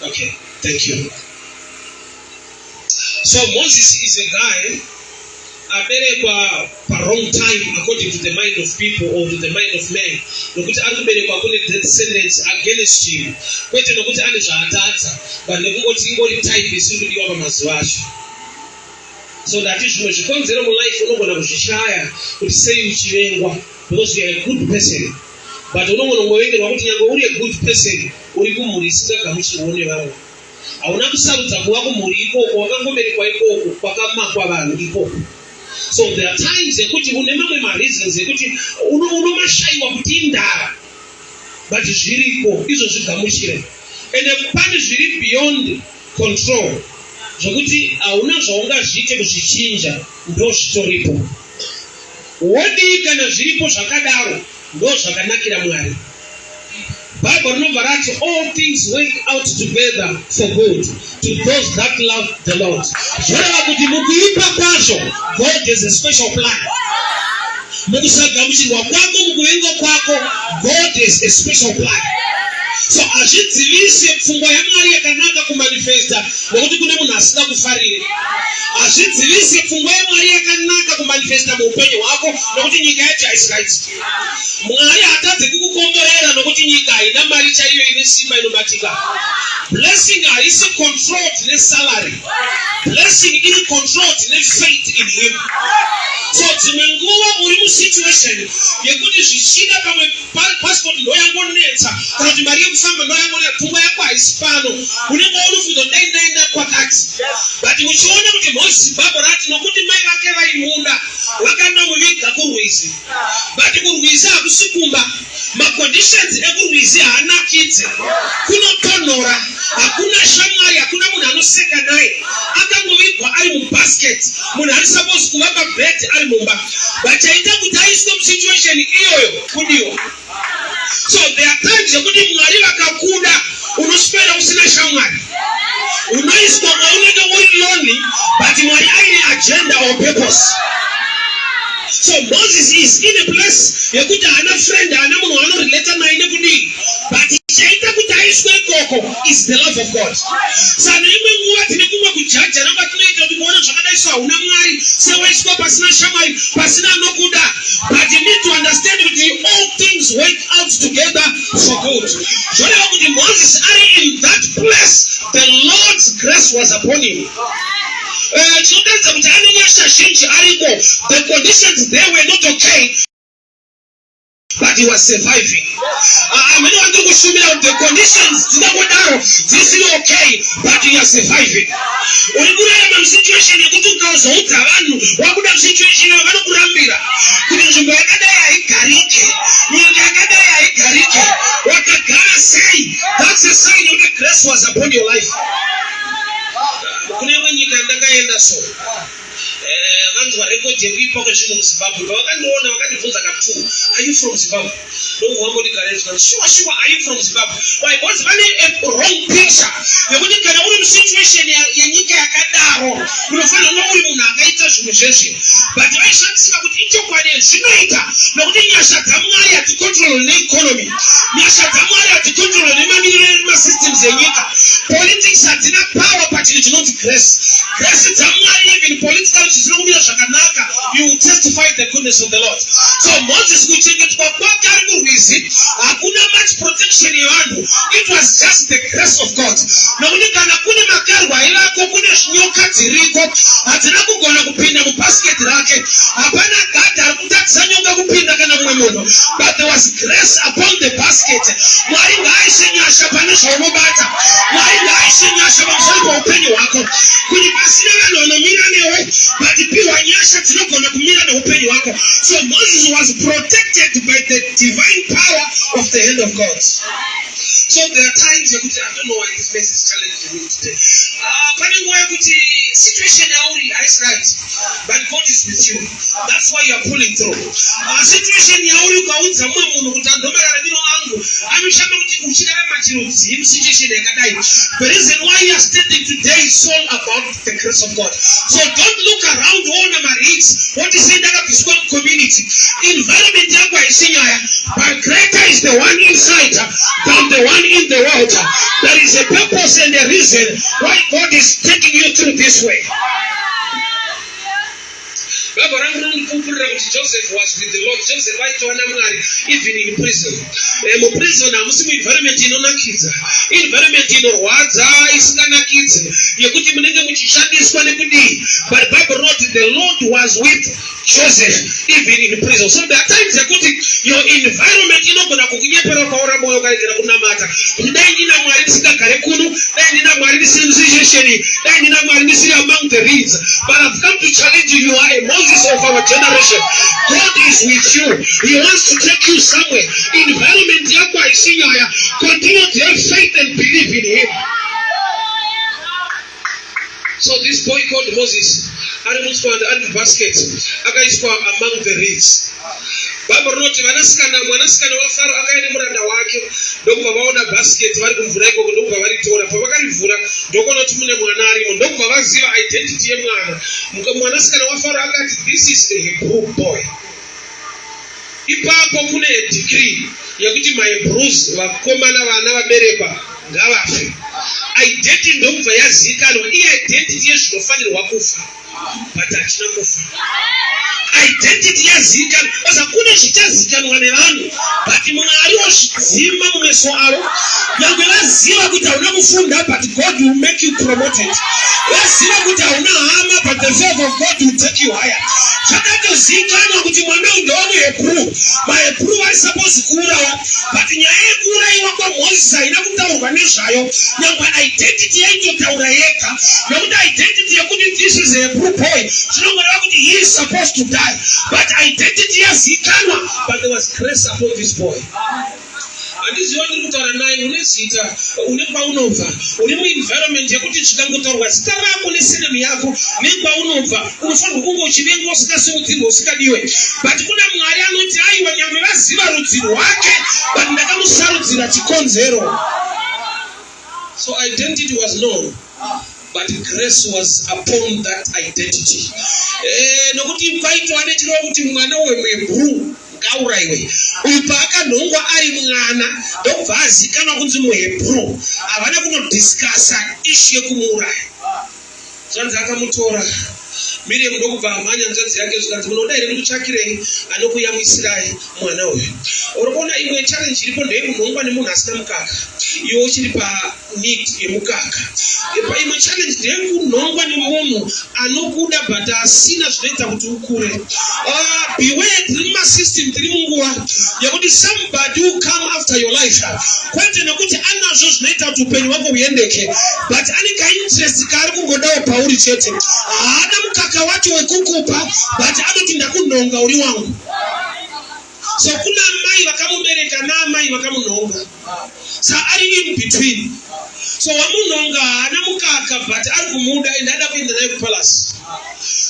Okay, thank you. So Moses is a guy aberekwa pawrong time according to the mind of people or to the mind of man, nokuti ari kuberekwa kune death sentence against him, kwete nokuti ane zvaatadza, but nekungoti ingori type isiri kudiwa pamazuva acho. So ndati zvimwe zvikonzero mulife unogona kuzvishaya kuti sei uchivengwa, because you are a good person, but unogona kungovengerwa kuti nyange uri a good person, uri kumhuri isingagamuchirwawo nevamwe. Hauna kusarudza kuva kumhuri ikoko, wakangoberekwa ikoko kwakamakwa vanhu ikoko. So there are times yekuti une mamwe mareasons ekuti unomashayiwa kuti indava, but zviriko izvo, zvigamuchire. Ende pane zviri beyond control zvokuti hauna zvaungazviite kuzvichinja, ndo zvitoripo. Wodii kana zviripo zvakadaro? Ndo zvakanakira Mwari. Bible rinobva rati, "All things work out together for good to those that love the Lord." Zvoreva kuti mukuipa kwazvo, God has a special plan. Mukusagamuchirwa kwako, mukuvengwa kwako, God has a special plan. So hazvidzivise pfungwa yaMwari yakanaka kumanifesta nokuti kune munhu asina kufarire. Hazvidzivise pfungwa yaMwari yakanaka kumanifesta muupenyu hwako nokuti nyika yacho haisi right. Mwari hatadze kukukomborera nokuti nyika haina mari chaiyo ine simba inobatika. Blessing haisi controlled nesalary. Blessing iri controlled nefaith in Him. So dzimwe nguva uri musituation yekuti zvichida pamwe passport ndo yangonetsa, kana kuti mari yekufamba ndo yangonetsa, pfungwa yako haisi pano, unenge unofunga, "Dai ndaenda kwakati." But muchiona kuti Mozisi, Bhabho rati nokuti mai vake vaimuda, vakandomuviga kurwizi. But kurwizi hakusi kumba. Maconditions ekurwizi haanakidze, kunotonhora, hakuna shamwari, hakuna munhu anoseka naye. Akangovigwa ari mubasket. Munhu ari suppose kuva pabed ari mumba, vachaita kuti aiswe musituation iyoyo kudiwa. So there are times yekuti Mwari vakakuda, unoswera usina shamwari, unoiswa kwaunenge uri lonely, but Mwari aine agenda or purpose. So Moses is in a place yekuti haana friend, haana munhu waanorelata naye nekudii, but chaita kuti aiswe ikoko is the love of God. Saka neimwe nguva tine kumwe kujajana kwatinoita kuti kuona zvakadai so, hauna Mwari, sewaiswa pasina shamwari, pasina anokuda. But you need to understand kuti all things work out together for good. Zvoreva kuti Moses ari in that place, the Lord's grace was upon him. Chinotaridza kuti ane nyasha zhinji ariko, the conditions there were not okay, but he was surviving. Amene wandiri kushumira kuti the conditions dzingangodaro dzisiri okay, but you are surviving. Uri kurarama musituation yekuti ukazoudza vanhu wakuda musituation iyo, vanokurambira kuti nzvimbo yakadai haigarike, nyika yakadai haigarike, wakagara sei? That's a sign yekuti grace was upon your life. Kune imwe nyika yandakaenda, so vanzwa rekodhi yekuipa kwezvinhu muZimbabwe. Pavakandiona vakandibvunza ka2, "Are you from Zimbabwe?" Ndobva vambondigarezwa, Sure, are you from Zimbabwe?" Why? Because vane a wrong picture yekuti kana uri musituation yenyika yakadaro, unofanira kunge uri munhu akaita zvimwe zvezve. But vaishandisika kuti ichokwadi zvinoita, nokuti nyasha dzaMwari hadzicontrolwe neeconomy, nyasha dzaMwari hadzicontrolwe nemamiriro emasystems enyika. Politics hadzina power pachinhu chinonzi grace. Grace dzaMwari, even political zvisina kumira zvakanaka, you will testify the goodness of the Lord. So Moses, kuchengetwa kwake ari kurwizi, hakuna much protection yevanhu. It was just the grace of God, nokuti kana kune makarwa aivako, kune nyoka dziriko, hadzina kugona kupinda mubhasiketi rake. Hapana gadha ari kutadzisa nyoka kupinda kana mumwe munhu, but there was grace upon the basket. Mwari ngaaise nyasha pane zvaunobata. Mwari ngaaise nyasha pamusoro peupenyu hwako, kuti pasina vanhu vanomira newe, but piwa nyasha dzinogona kumira neupenyu hwako. So Moses was protected by the divine power of the hand of God. So there are times yekuti, I don't know why this message is challenging me today, pane nguva yekuti situation yauri haisi right, but God is with you. That's why you are pulling through. Situation yauri, ukaudza mumwe munhu kuti andomararamiro angu wangu anoshama kuti uchirarama chirudzii musituation yakadai. The reason why you are standing today is all about the grace of God. So don't look around woona mareeds woti sei ndakabviswa mucommunity. Environment yako haisi nyaya, but greater is the one inside than the one in the world. There is a purpose and a reason why God is taking you through this way. Bible rangu rinondipupurira kuti Joseph was with the Lord. Joseph aitova naMwari even in prison. Eh, muprison hamusi muenvironment inonakidza, environment inorwadza isinganakidzi yekuti munenge muchishandiswa nekudii. But Bible rinoti the Lord was with Joseph even in prison. So there are times yekuti your environment inogona kukunyepera ukaora moyo ukaregera kunamata kuti dai ndina Mwari ndisingagare kuno, dai ndina Mwari ndisiri musituation iyi, dai ndina Mwari ndisiri among the reeds. But I've come to challenge you. You are a Moses of our generation. God is with you. He wants to take you somewhere. Environment yako haisi nyaya. Continue to have faith and believe in him. So this boy called Moses ari mutswanda ari mubasket akaiswa among the reeds. Bible rinoti vanasikana mwanasikana waFaro akauya nemuranda wake ndokubva vaona basket vari kumvura ikoko ndokubva varitora. Pavakarivhura ndokuona kuti mune mwana arimo ndokubva vaziva identity yemwana. Mwanasikana waFaro akati this is a Hebrew boy. Ipapo kune decree yekuti maHebrews vakomana vana vaberekwa ngavafe. Identity ndokubva yazivikanwa, iye identity yezvinofanirwa kufa but hachina kufa. Identity yazivikanwa basa kune zvichazikanwa nevanhu but Mwari wozvidzima mumeso avo. Nyangwe vaziva kuti hauna kufunda but God will make you promoted. Vaziva kuti hauna hama but the favor of God will take you higher. Zvakatozivikanwa kuti mwana uyu ndewemuHebrew. MaHebrew vari supposed kuurawa but nyaya yekuurayiwa kwaMoses haina kutaurwa nezvayo. Nyangwe identity yaitotaura yega nekuti identity yekuti this is a Hebrew boy zvinongoreva kuti he is supposed to die but identity yazivikanwa but there was grace upon this boy. Handiziva ndiri kutaura naye, une zita, une kwaunobva, uri muenvironment yekuti zvikangotaurwa zita rako nesurname yako nekwaunobva unofanirwa kunge uchivengwa, usingasimudzirwe, usingadiwe. But kuna Mwari anoti aiwa, nyangwe vaziva rudzi rwake but ndakamusarudzira chikonzero. So identity was known but grace was upon that identity. Eh, nokuti kwaitwa nechireva kuti mwana wemuHebrew ngauraiwe. Uyu paakanhongwa ari mwana ndokubva azikanwa kunzi muHebrew, havana kunodiscussa issue yekumuuraya. Zvanzi akamutora Miriam ndokubva amhanya hanzvadzi yake zvikanzi munoda here ndikutsvakirei anokuyamwisirai mwana uyu. Uri kuona imwe challenge iripo ndeyekunhongwa nemunhu asina mukaka iwe uchiri pa need yemukaka. Imwe challenge ndeyekunhongwa nemunhu anokuda but asina zvinoita kuti ukure. Beware, tiri mumasystem, tiri munguva yekuti somebody will come after your life kwete nekuti anazvo zvinoita kuti upenyu hwako huendeke but ane kainterest kaari kungodawo pauri chete. Haana mukaka wacho wekukupa but anoti ndakunhonga uri wangu. So kuna amai vakamubereka naamai vakamunhonga, sa ari in between. So wamunhonga haana mukaka but ari kumuda and ada kuenda naye kupalace.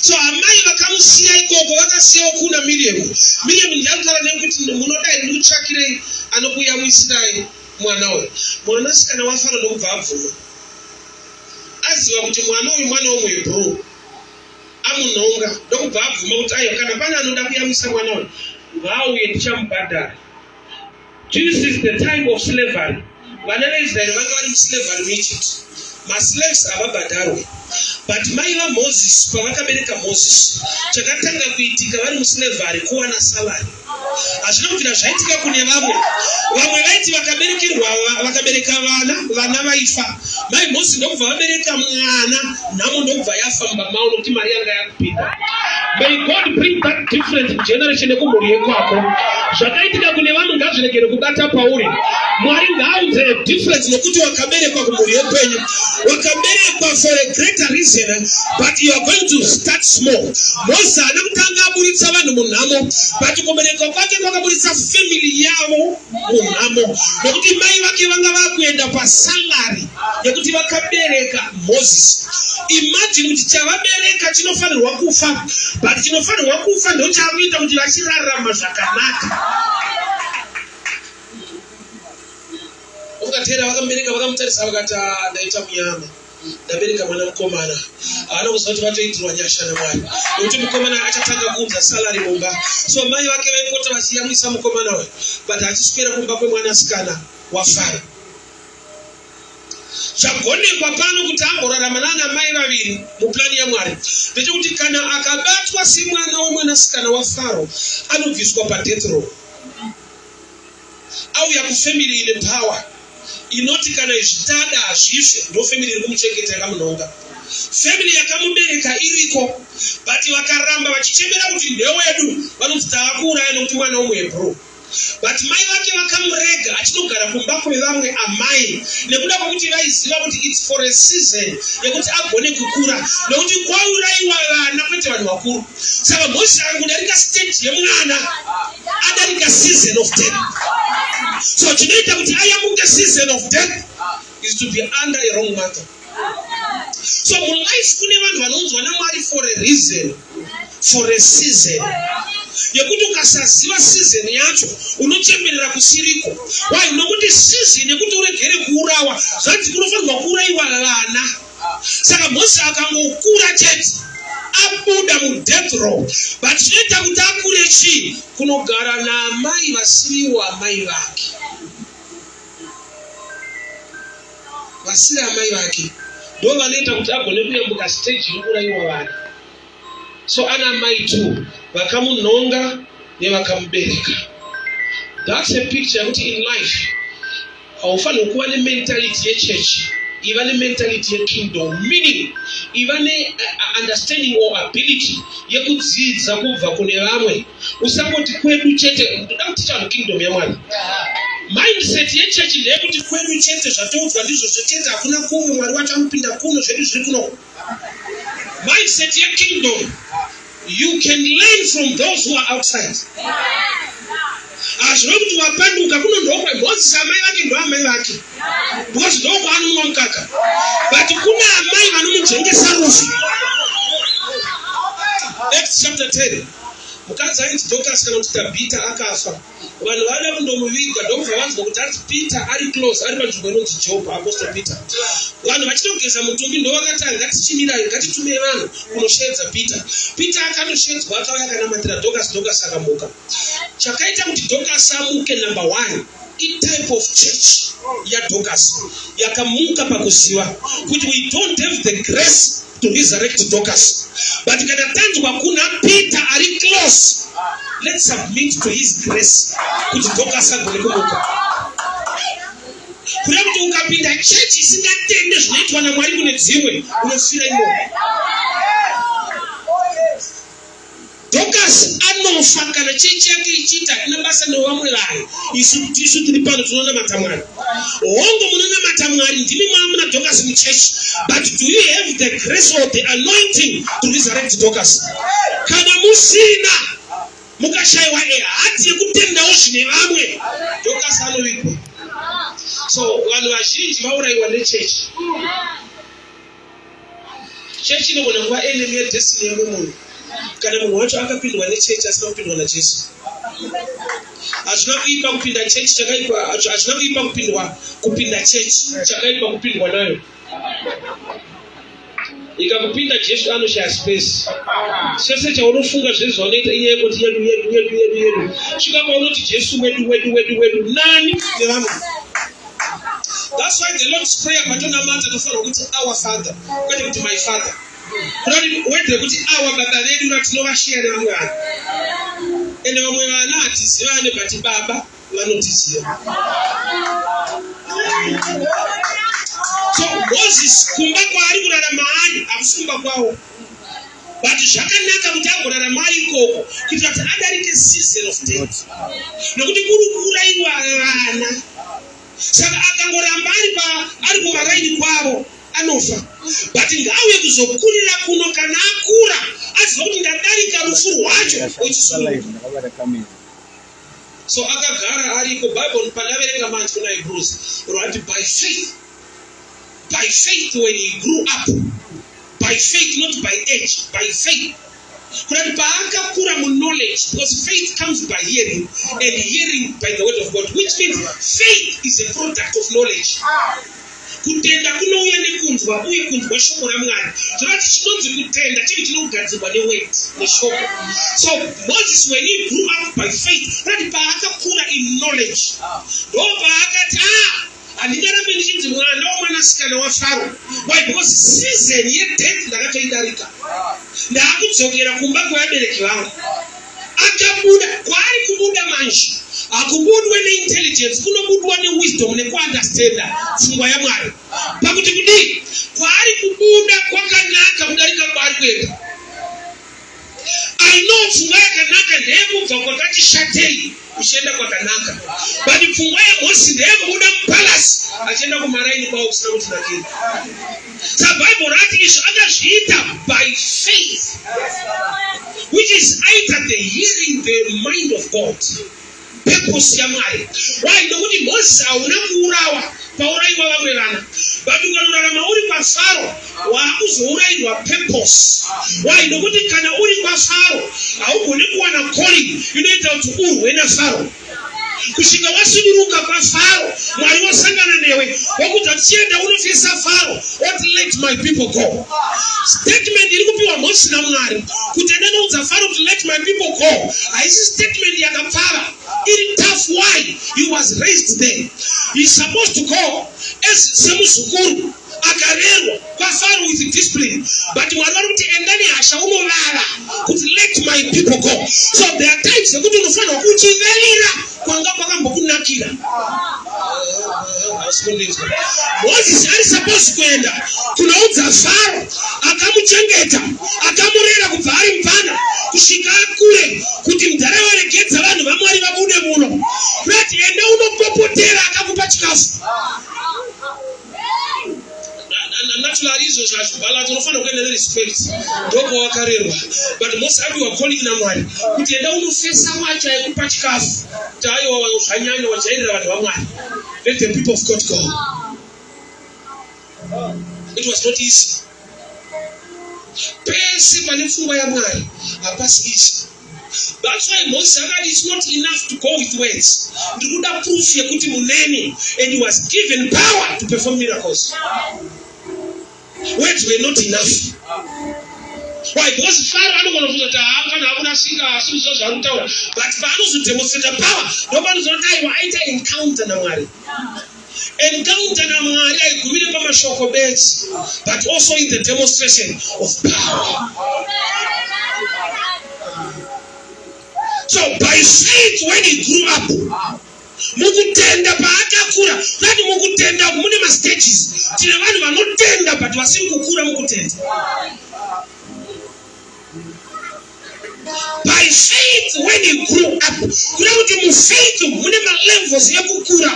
So amai vakamusiya ikoko vakasiyawo kuna Miriam. Miriam ndiye arikutaura nekuti munoda here ndikutsvakirei anokuyamwisirai mwana uyu. Mwanasikana waFaro ndokubva abvuma, aziva kuti mwana uyu mwana wemuHebrew. Amunhonga ndokubva abvuma kuti aiwa, kana pane anoda kuyamwisa mwana uyu ngaauye ndichamubhadhara. This is the time of slavery. Vana veIsraeri vanga vari muslavery muEgypt. Maslaves havabhadharwe. But mai vaMoses pavakabereka Moses, chakatanga kuitika vari muslavery kuwana salary. Hazvina kubvira zvaitika kune vamwe. Vamwe vaiti vakaberekerwa vakabereka vana, vana vaifa. Mai Moses ndokubva vabereka mwana, nhamo ndokubva yafa mumba mavo nokuti mari yanga yakupinda. May God bring that difference generation yekumhuri yekwako. Zvakaitika kune vamwe ngazviregere kubata pauri. Mwari ngaaunze a difference nokuti wakaberekwa kumhuri yekwenyu. Wakaberekwa for a greater reason, but you are going to start small. Moses haana kutanga aburitsa vanhu munhamo, but kuberekwa kwake kwakaburitsa family yavo munhamo, nokuti mai vake vanga vakuenda pasalary yekuti vakabereka Moses. Imagine kuti chavabereka chinofanirwa kufa, but chinofanirwa kufa ndochaakuita kuti vachirarama zvakanaka. Ukateera vakamubereka vakamutarisa vakati, "Ah, ndaita munyama, ndabereka mwana mukomana." Haana kuziva kuti vatoitirwa nyasha naMwari, nekuti mukomana achatanga kuunza salary mumba. So mai vake vaipota vachiyamwisa mukomana uyu, but achiswera kumba kwemwanasikana waFaro. Chagonekwa pano kuti amborarama naana mai vaviri muplani yaMwari ndechekuti kana akabatwa semwana wemwanasikana waFaro, anobviswa padeath row, auya kufamily ine power inoti kana izvitada hazvife. Ndo family iri kumuchengeta, yakamunhonga, family yakamubereka iriko, but vakaramba vachichemera kuti ndewedu, vanonzi taakuuraya nokuti mwana womuHebrew. But mai vake vakamurega achinogara kumba kwevamwe amai nekuda kwekuti vaiziva kuti it's for a season yekuti agone kukura, nekuti kwaurayiwa vana, kwete vanhu vakuru. Saka Mozisi akangodarika stage yemwana, adarika season of death. So chinoita kuti ayambuke season of death is to be under a wrong mother. So mulife kune vanhu vanounzwa naMwari for a reason, for a season, yekuti ukasaziva season yacho unochemberera kusiriko. Why? Nokuti season yekuti uregere kuurawa, zvanzi kunofanirwa kuurayiwa vana. Saka Mozisi akangokura chete, abuda mudeath row. But chinoita kuti akure chii? Kunogara naamai vasiriwo amai vake, vasiri amai vake, ndo vanoita kuti agone kuyambuka stage inourayiwa vana. So ana mai two, vakamunhonga nevakamubereka. That's a picture yekuti in life haufaniri kuva nementality yechechi. Iva nementality yekingdom, meaning iva neunderstanding or ability yekudzidza kubva kune vamwe. Usangoti kwedu chete. Ndoda kuticha vanhu kingdom yaMwari. Mindset yechechi ndeyekuti kwedu chete, zvatoudzwa ndizvozvo chete, hakuna kumwe, Mwari wacho anopinda kuno, zvedu zviri kuno. Mindset yekingdom, you can learn from those who are outside. Hazvino kuti wapanduka kuno. Ndokwe Mozisi, amai vake ndo amai vake because ndokwaanonwa mukaka, but kuna amai vanomunzvengesa rufu. Acts chapter 10, mukadzi ainzi Dorcas kana kuti Tabita akafa. Vanhu vada kundomuviga, ndokubva vanzwa kuti ati Peter ari close, ari panzvimbo inonzi Jopa, Apostle Peter. Vanhu vachitogeza mutumbi, ndovakati, "Ngatichimirai, ngatitumei vanhu kunoshedza Peter." Peter akanoshedzwa, akauya, akanamatira Dorcas. Dorcas akamuka. Chakaita kuti Dorcas amuke, number one, itype of church yaDorcas yakamuka pakuziva kuti we don't have the grace to resurrect Dorcas, but kana tanzwa kuna Peter ari close, let's submit to his grace kuti Dorcas agone kumuka. Kureva kuti ukapinda chechi isingatende zvinoitwa naMwari kune dzimwe, unofira imomo. Dorcas anofa kana chechi yake ichiita hatina basa nevamwe vanhu, isu tisu tiri pano tinonamata Mwari. Hongo, munonamata Mwari, ndimi maamuna Dorcas muchechi, but do you have the grace or the anointing to resurrect Dorcas? Kana musina, mukashayiwa heart yekutendawo zvine vamwe, Dorcas anovigwa. So vanhu vazhinji vaurayiwa nechechi. Chechi inogona kuva enemy yedestiny yemwe munhu kana munhu wacho akapindwa nechechi asina kupindwa naJesu. Hazvina kuipa kupinda chechi, chakaipa, hazvina kuipa kupindwa, kupinda chechi, chakaipa kupindwa nayo. Ikakupinda, Jesu anoshaya space. Chese chaunofunga, zvese zvaunoita, inyaya yekuti yedu, yedu, yedu, yedu, yedu. Svika paunoti Jesu wedu, wedu, wedu, wedu, nani nevamwe. That's why the Lord's Prayer, patonamata tofanira kuti "Our Father", kwete kuti "My Father". Kunoti word rekuti "our", Baba vedu, ratinovashiya nevamwe vanhu. Ende vamwe vana hatizivane, but Baba vanotiziva. So Moses, kumba kwaari kurarama ari hakusi kumba kwavo, but zvakanaka kuti agorarama ari ikoko kuitira kuti adarike season of death, nokuti kuri kuurayiwa vana. Saka akangoramba ari kumaraini kwavo, anofa. But ngauye kuzokurira kuno. Kana akura, aziva kuti ndadarika rufu rwacho, ochisununguka. Live ndakabata kamera. So akagara ariko. Bible pandaverenga manje kuna Hebrews rwati by faith, by faith when he grew up, by faith, not by age, by faith. Kurati paakakura muknowledge, because faith comes by hearing and hearing by the word of God, which means faith is a product of knowledge. Kutenda kunouya nekunzwa, uye kunzwa shoko raMwari. Zvorati chinonzi kutenda chinhu chinogadzirwa neword, neshoko. So Moses, when he grew up by faith, rati paakakura in knowledge, ndo paakati, "Ah, handingarambe ndichinzi mwana womwanasikana waFaro." Why? Because season yedeath ndakatoidarika, ndaakudzokera kumba kwevabereki vangu. Akabuda. Kwaari kubuda manje hakubudwe neintelligence, kunobudwa newisdom nekuunderstanda pfungwa yaMwari. Pakuti kudii? Kwaari kubuda kwakanaka kudarika kwaari kuenda. I know pfungwa yakanaka ndeyekubva kwakati shatei uchienda kwakanaka, but pfungwa yaMosi ndeyekubuda mupalace achienda kumaraini kwavo kusina kuti nakiri. Saka Bhaibheri rati izvo akazviita by faith, which is either the hearing the mind of God, purpose yaMwari. Why? Nokuti Mozisi hauna kuurawa paurayiwa vamwe vana, but ukanorarama uri kwaFaro waakuzourayirwa purpose. Why? Nokuti kana uri kwaFaro haugoni kuwana calling inoita kuti urwe naFaro kusvika wasuduruka kwaFaro. Mwari wasangana newe, wakuti tichienda unofesa Faro, oti, "Let my people go." Statement iri kupiwa Mozisi naMwari kuti enda noudza Faro kuti, "Let my people go," haisi statement yakapfava, iri tough. Why? He was raised there. He is supposed to go as semuzukuru akarerwa kwaFaro with discipline, but Mwari vari kuti enda nehasha unovava kuti, "Let my people go." So there are times yekuti unofanirwa kuchivarira kwanga kwakambokunakira. Mozisi ari supposed kuenda kunoudza Faro akamuchengeta, akamurera kubva ari mupfana kusvika akure, kuti mudhara, waregedza vanhu vaMwari vabude muno. Kurati enda unopopotera akakupa chikafu. Naturally izvozvo hazvibalance. Unofanira kuenda nerespect, ndopawakarerwa, but Mose apiwa calling naMwari kuti enda unofesa wacho aikupa chikafu, kuti aiwa, zvanyanya, wajairira vanhu vaMwari, let the people of God go. It was not easy. Pese pane pfungwa yaMwari hapasi easy. That's why Moses akati, "It's not enough to go with words, ndiri kuda proof yekuti muneni." And he was given power to perform miracles. Words were not enough. Why? Because Faro anogona kufunga kuti haafana akurasika, asi kuziva zvaari kutaura, but paanozodemonstrata power ndopanozoti aiwa, aita encounter naMwari. Encounter naMwari haigumire pamashoko bedzi, but also in the demonstration of power. So by faith, when he grew up mukutenda, paakakura, kati mukutenda mune mastages. Tine vanhu vanotenda but vasiri kukura mukutenda. By faith, when he grew up, kuda kuti mufaith mune malevels ekukura.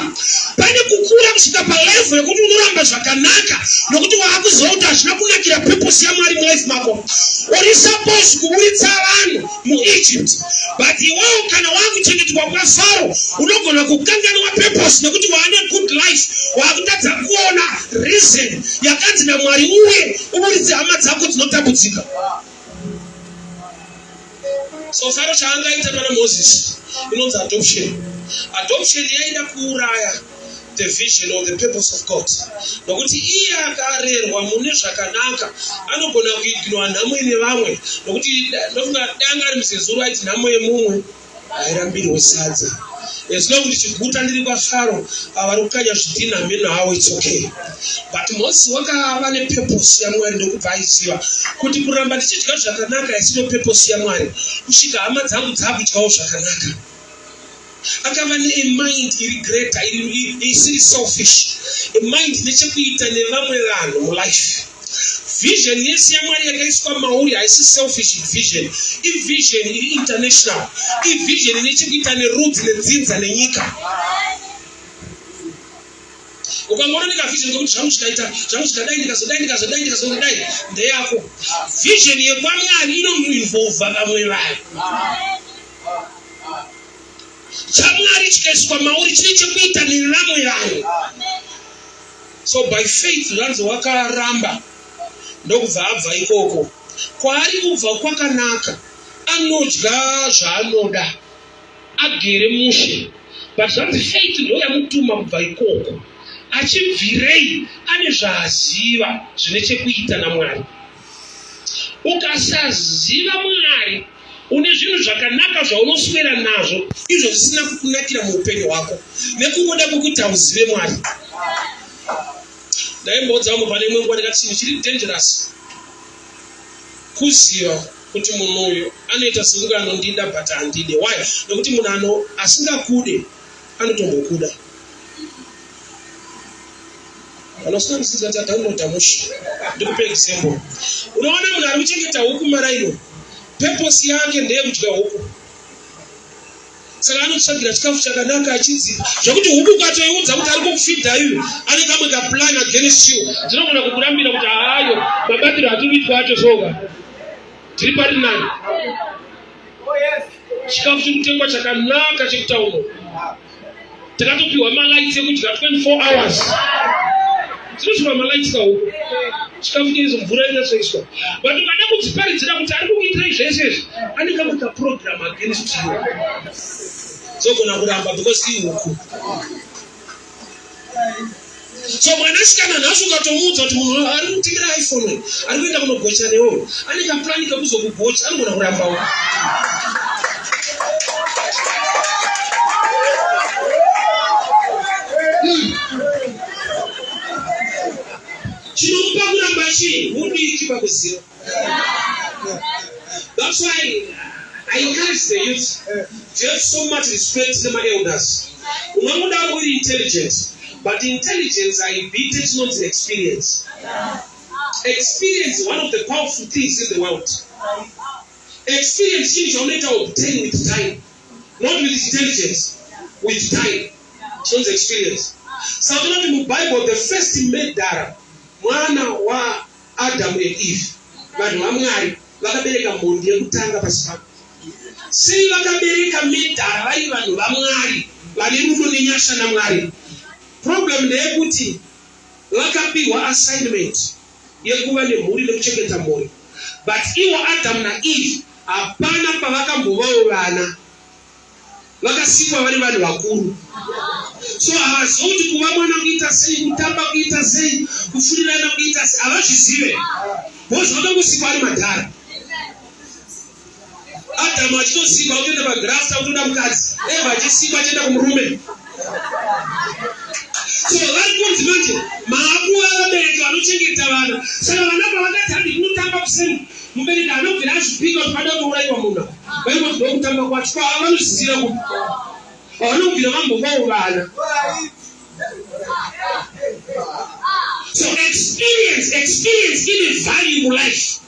Pane kukura kusvika palevel yekuti unoramba zvakanaka nokuti waakuziva kuti hazvina kunakira purpose yaMwari mulife mako. Uri suppose kuburitsa vanhu muEgypt, but iwewo kana waakuchengetwa kwaFaro unogona kukanganwa purpose nekuti waane good life, waakutadza kuona reason yakanzi naMwari uye uburitse hama dzako dzinotambudzika. So Faro chaangaita pana Moses inonzi adoption. Adoption yaida kuuraya the vision or the purpose of God, nokuti iye akarerwa mune zvakanaka anogona kuignora nhamo ine vamwe, nokuti ndofunga danga ari muzezuru aiti nhamo yemumwe hairambirwe sadza. As long ndichiguta ndiri kwaFaro, vari kukanya zvidhina mheno havo, it's okay. But Moses wakava nepurpose yaMwari, ndokubva aiziva kuti kuramba ndichidya zvakanaka isino purpose yaMwari kusvika hama dzangu dzakudyawo zvakanaka. Akava nemind iri greater, isiri selfish, mind nechekuita nevamwe vanhu mulife. Vision yese yaMwari yakaiswa mauri haisi selfish vision, ivision iri international, ivision ine chekuita nerudzi, nedzinza, nenyika. Ukangoona nekavision kekuti zvangu zvikaita, zvangu zvikadai, ndikazodai, ndikazodai, ndikazodai, ndeyako. Vision yekwamwari inoinvolva vamwe vanhu. ChaMwari chikaiswa mauri chine chekuita nevamwe vanhu. So by faith zvanzi wakaramba, ndokubva abva ikoko. Kwaari kubva kwakanaka, anodya zvaanoda, agere mushe. But zvanzi faith ndo yamutuma kubva ikoko. Achibvirei ane zvaaziva zvine chekuita naMwari. Ukasaziva Mwari, une zvinhu zvakanaka zvaunoswera nazvo izvo zvisina kukunakira muupenyu hwako nekungoda kwekuti hauzive Mwari. Ndaimboudza vamwe pane imwe nguva ndikati chinhu chiri dangerous kuziva kuti munhu uyu anoita sekunge anondida but handide. Why? Nekuti munhu ano asingakude anotombokuda. Vanosina kudzidza kuti adownloada mushe. Ndikupe example. Unoona munhu ari kuchengeta huku maraino, purpose yake ndeyekudya huku. Saka anotsvagira chikafu chakanaka achidzipa zvekuti huku ukatoiudza kuti ari kukufidha iwe ane kamwe kaplan against you, dzinogona kukurambira kuti haayo mabatiro atiri kuitwa acho soka tiri pari nani. Chikafu chiri kutengwa chakanaka chekutauno takatopiwa malights ekudya 24 hours dzinosvika malights kahuku chikafu cheizo mvura inatsoiswa but ukada kudziparidzira kuti ari kukuitirai zvese izvi ane kamwe kaprogram against you dzogona kuramba because ihuku. So mwanasikana nhasi ukatomuudza kuti munhu ari kutengera iPhone uyu ari kuenda kunogocha newo ane kaplani kekuzokugocha, anogona kurambawo. Chinomupa kuramba chii? Hudiki pakuziva. That's why I encourage the youth to have so much respect nemaelders. Unongoda uri intelligent, but intelligence haibhite chinonzi experience. Experience is one of the powerful things in the world. Experience chinhu chaunoita obtain with time, not with intelligence, with time. Chinonzi experience. Saka tinoti muBible the first murderer mwana wa Adam and Eve, vanhu vaMwari vakabereka mhondi yekutanga pasi pano. Sei vakabereka murderer vari vanhu vaMwari vane rudo nenyasha naMwari? Problem ndeyekuti vakapiwa assignment yekuva nemhuri nekuchengeta mhuri, but ivo Adam naEve hapana pavakambovawo vana. Vakasikwa vari vanhu vakuru, so havazive kuti kuva mwana kuita sei, kutamba kuita sei, kufurirana kuita sei, havazvizive because vakangosikwa ari madhara. Adamu achitosikwa kutoenda pagrasta kutoda mukadzi, Eva achisikwa achienda kumurume. So vari kunzi manje maakuva vabereki vanochengeta vana. Saka vana pavakati handi kunotamba kuseni, mubereki anobvira azvipika kuti pada kuurayiwa munhu, vaingoti ndokutamba kwacho kwava vanozviziva kuti vanobvira vambovawo vana. So experience ine value mulife.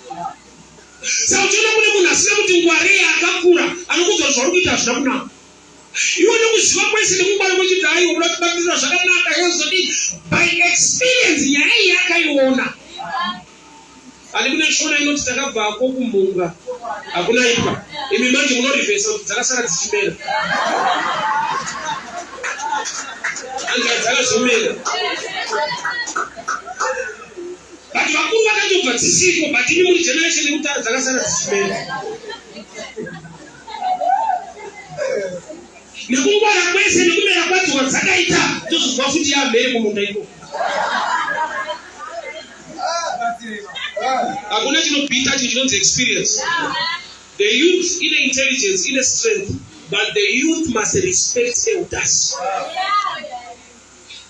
Saka uchiona kune munhu asina kuti ngwarei akakura anokuudza zvauri kuita hazvina kunaka. Iwe nekuziva kwese nekungwara kwechiti aiwa unoda kubatirira zvakanaka yozodii, by experience nyaya iyi akaiona. Ani kune shona inoti takabvako kumhunga hakuna ipwa. Imi manje munorivhesa kuti dzakasara dzichimera. Anga dzakazomera. But vakuru vakatobva dzisiko, but imi muri generation yekutara dzakasara dzichimera. Nekungwara kwese nekumera kwadzo kwadzakaita tozozwa futi yamhere mumunda ikoko. Hakuna chinobhita chinhu chinonzi experience. The youth ine intelligence, ine strength, but the youth must respect elders.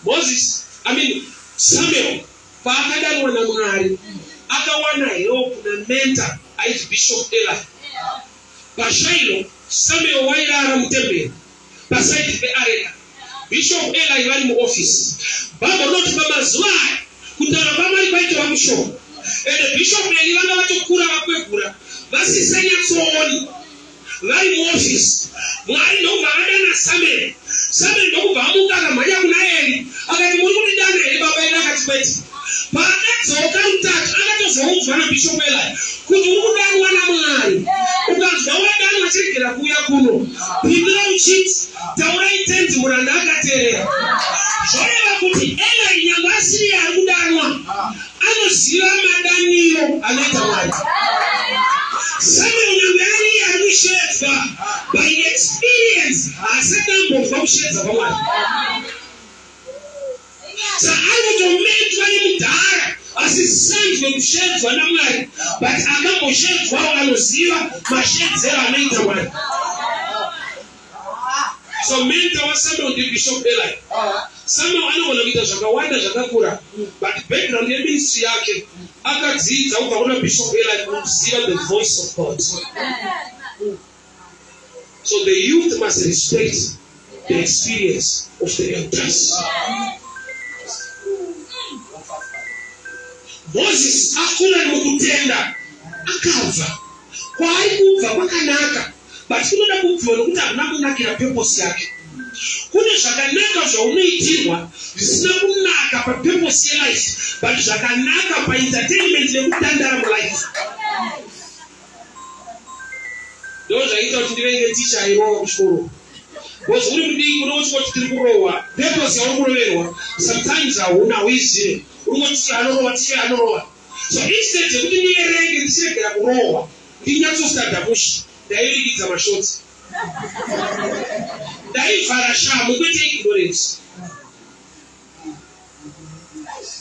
Moses, I mean Samuel, paakadanwa naMwari akawana help namentor ainzi Bishop Eli. PaShailo, Samuel wairara mutemberi pasaidi peareka. Bishop Eli vari muofisi. Bhaibheri rinoti pamazuva aya kutaura kwaMwari kwaitova kushoma. Ende Bishop Eli vanga vatokura vakwegura vasisanyatsooni vari muofisi. Mwari ndokubva vadana Samuel. Samuel ndokubva amuka akamhanya kuna Eli akati, muri kundidana here baba? Eli akati, kwete. Paakadzoka rutatu akatozoudzwa naBishop Eli kuti uri kudanwa naMwari. Ukanzwa wadanwa chiregera kuuya kuno. Pindura uchiti, taurai tenzi muranda akateerera. Zvoreva kuti Eli nyangwe asiriye ari kudanwa anoziva madaniro anoita Mwari. Asisanzwe kushedzwa naMwari, but akamboshedzwawo anoziva mashedzero anoita Mwari. So mentor waSamuel ndiBishop Eli. Samuel anogona kuita zvakawanda zvakakura, but background yeministry yake akadzidza kubva kuna Bishop Eli kuziva the voice of God. So the youth must respect the experience of the elders. Moses akura mukutenda akabva kwaari kubva kwakanaka but kunoda kubviwa nokuti hakuna kunakira purpose yake. Kune zvakanaka zvaunoitirwa zvisina kunaka papurpose yelife but zvakanaka paentertainment nekutandara mulife. Ndozvaita kuti ndivenge ticha airova kuchikoro. Because uri mudiki unongoti tiri kurohwa, purpose yauri kuroverwa sometimes hauna hauizive. Uri kungoti ticha anorova, ticha anorova. So instead yekuti ndiverenge ndichiregera kurohwa, ndinyatsostada mushe, ndaivirikidza mashotsi. Ndaivhara shamu kwete ignorance.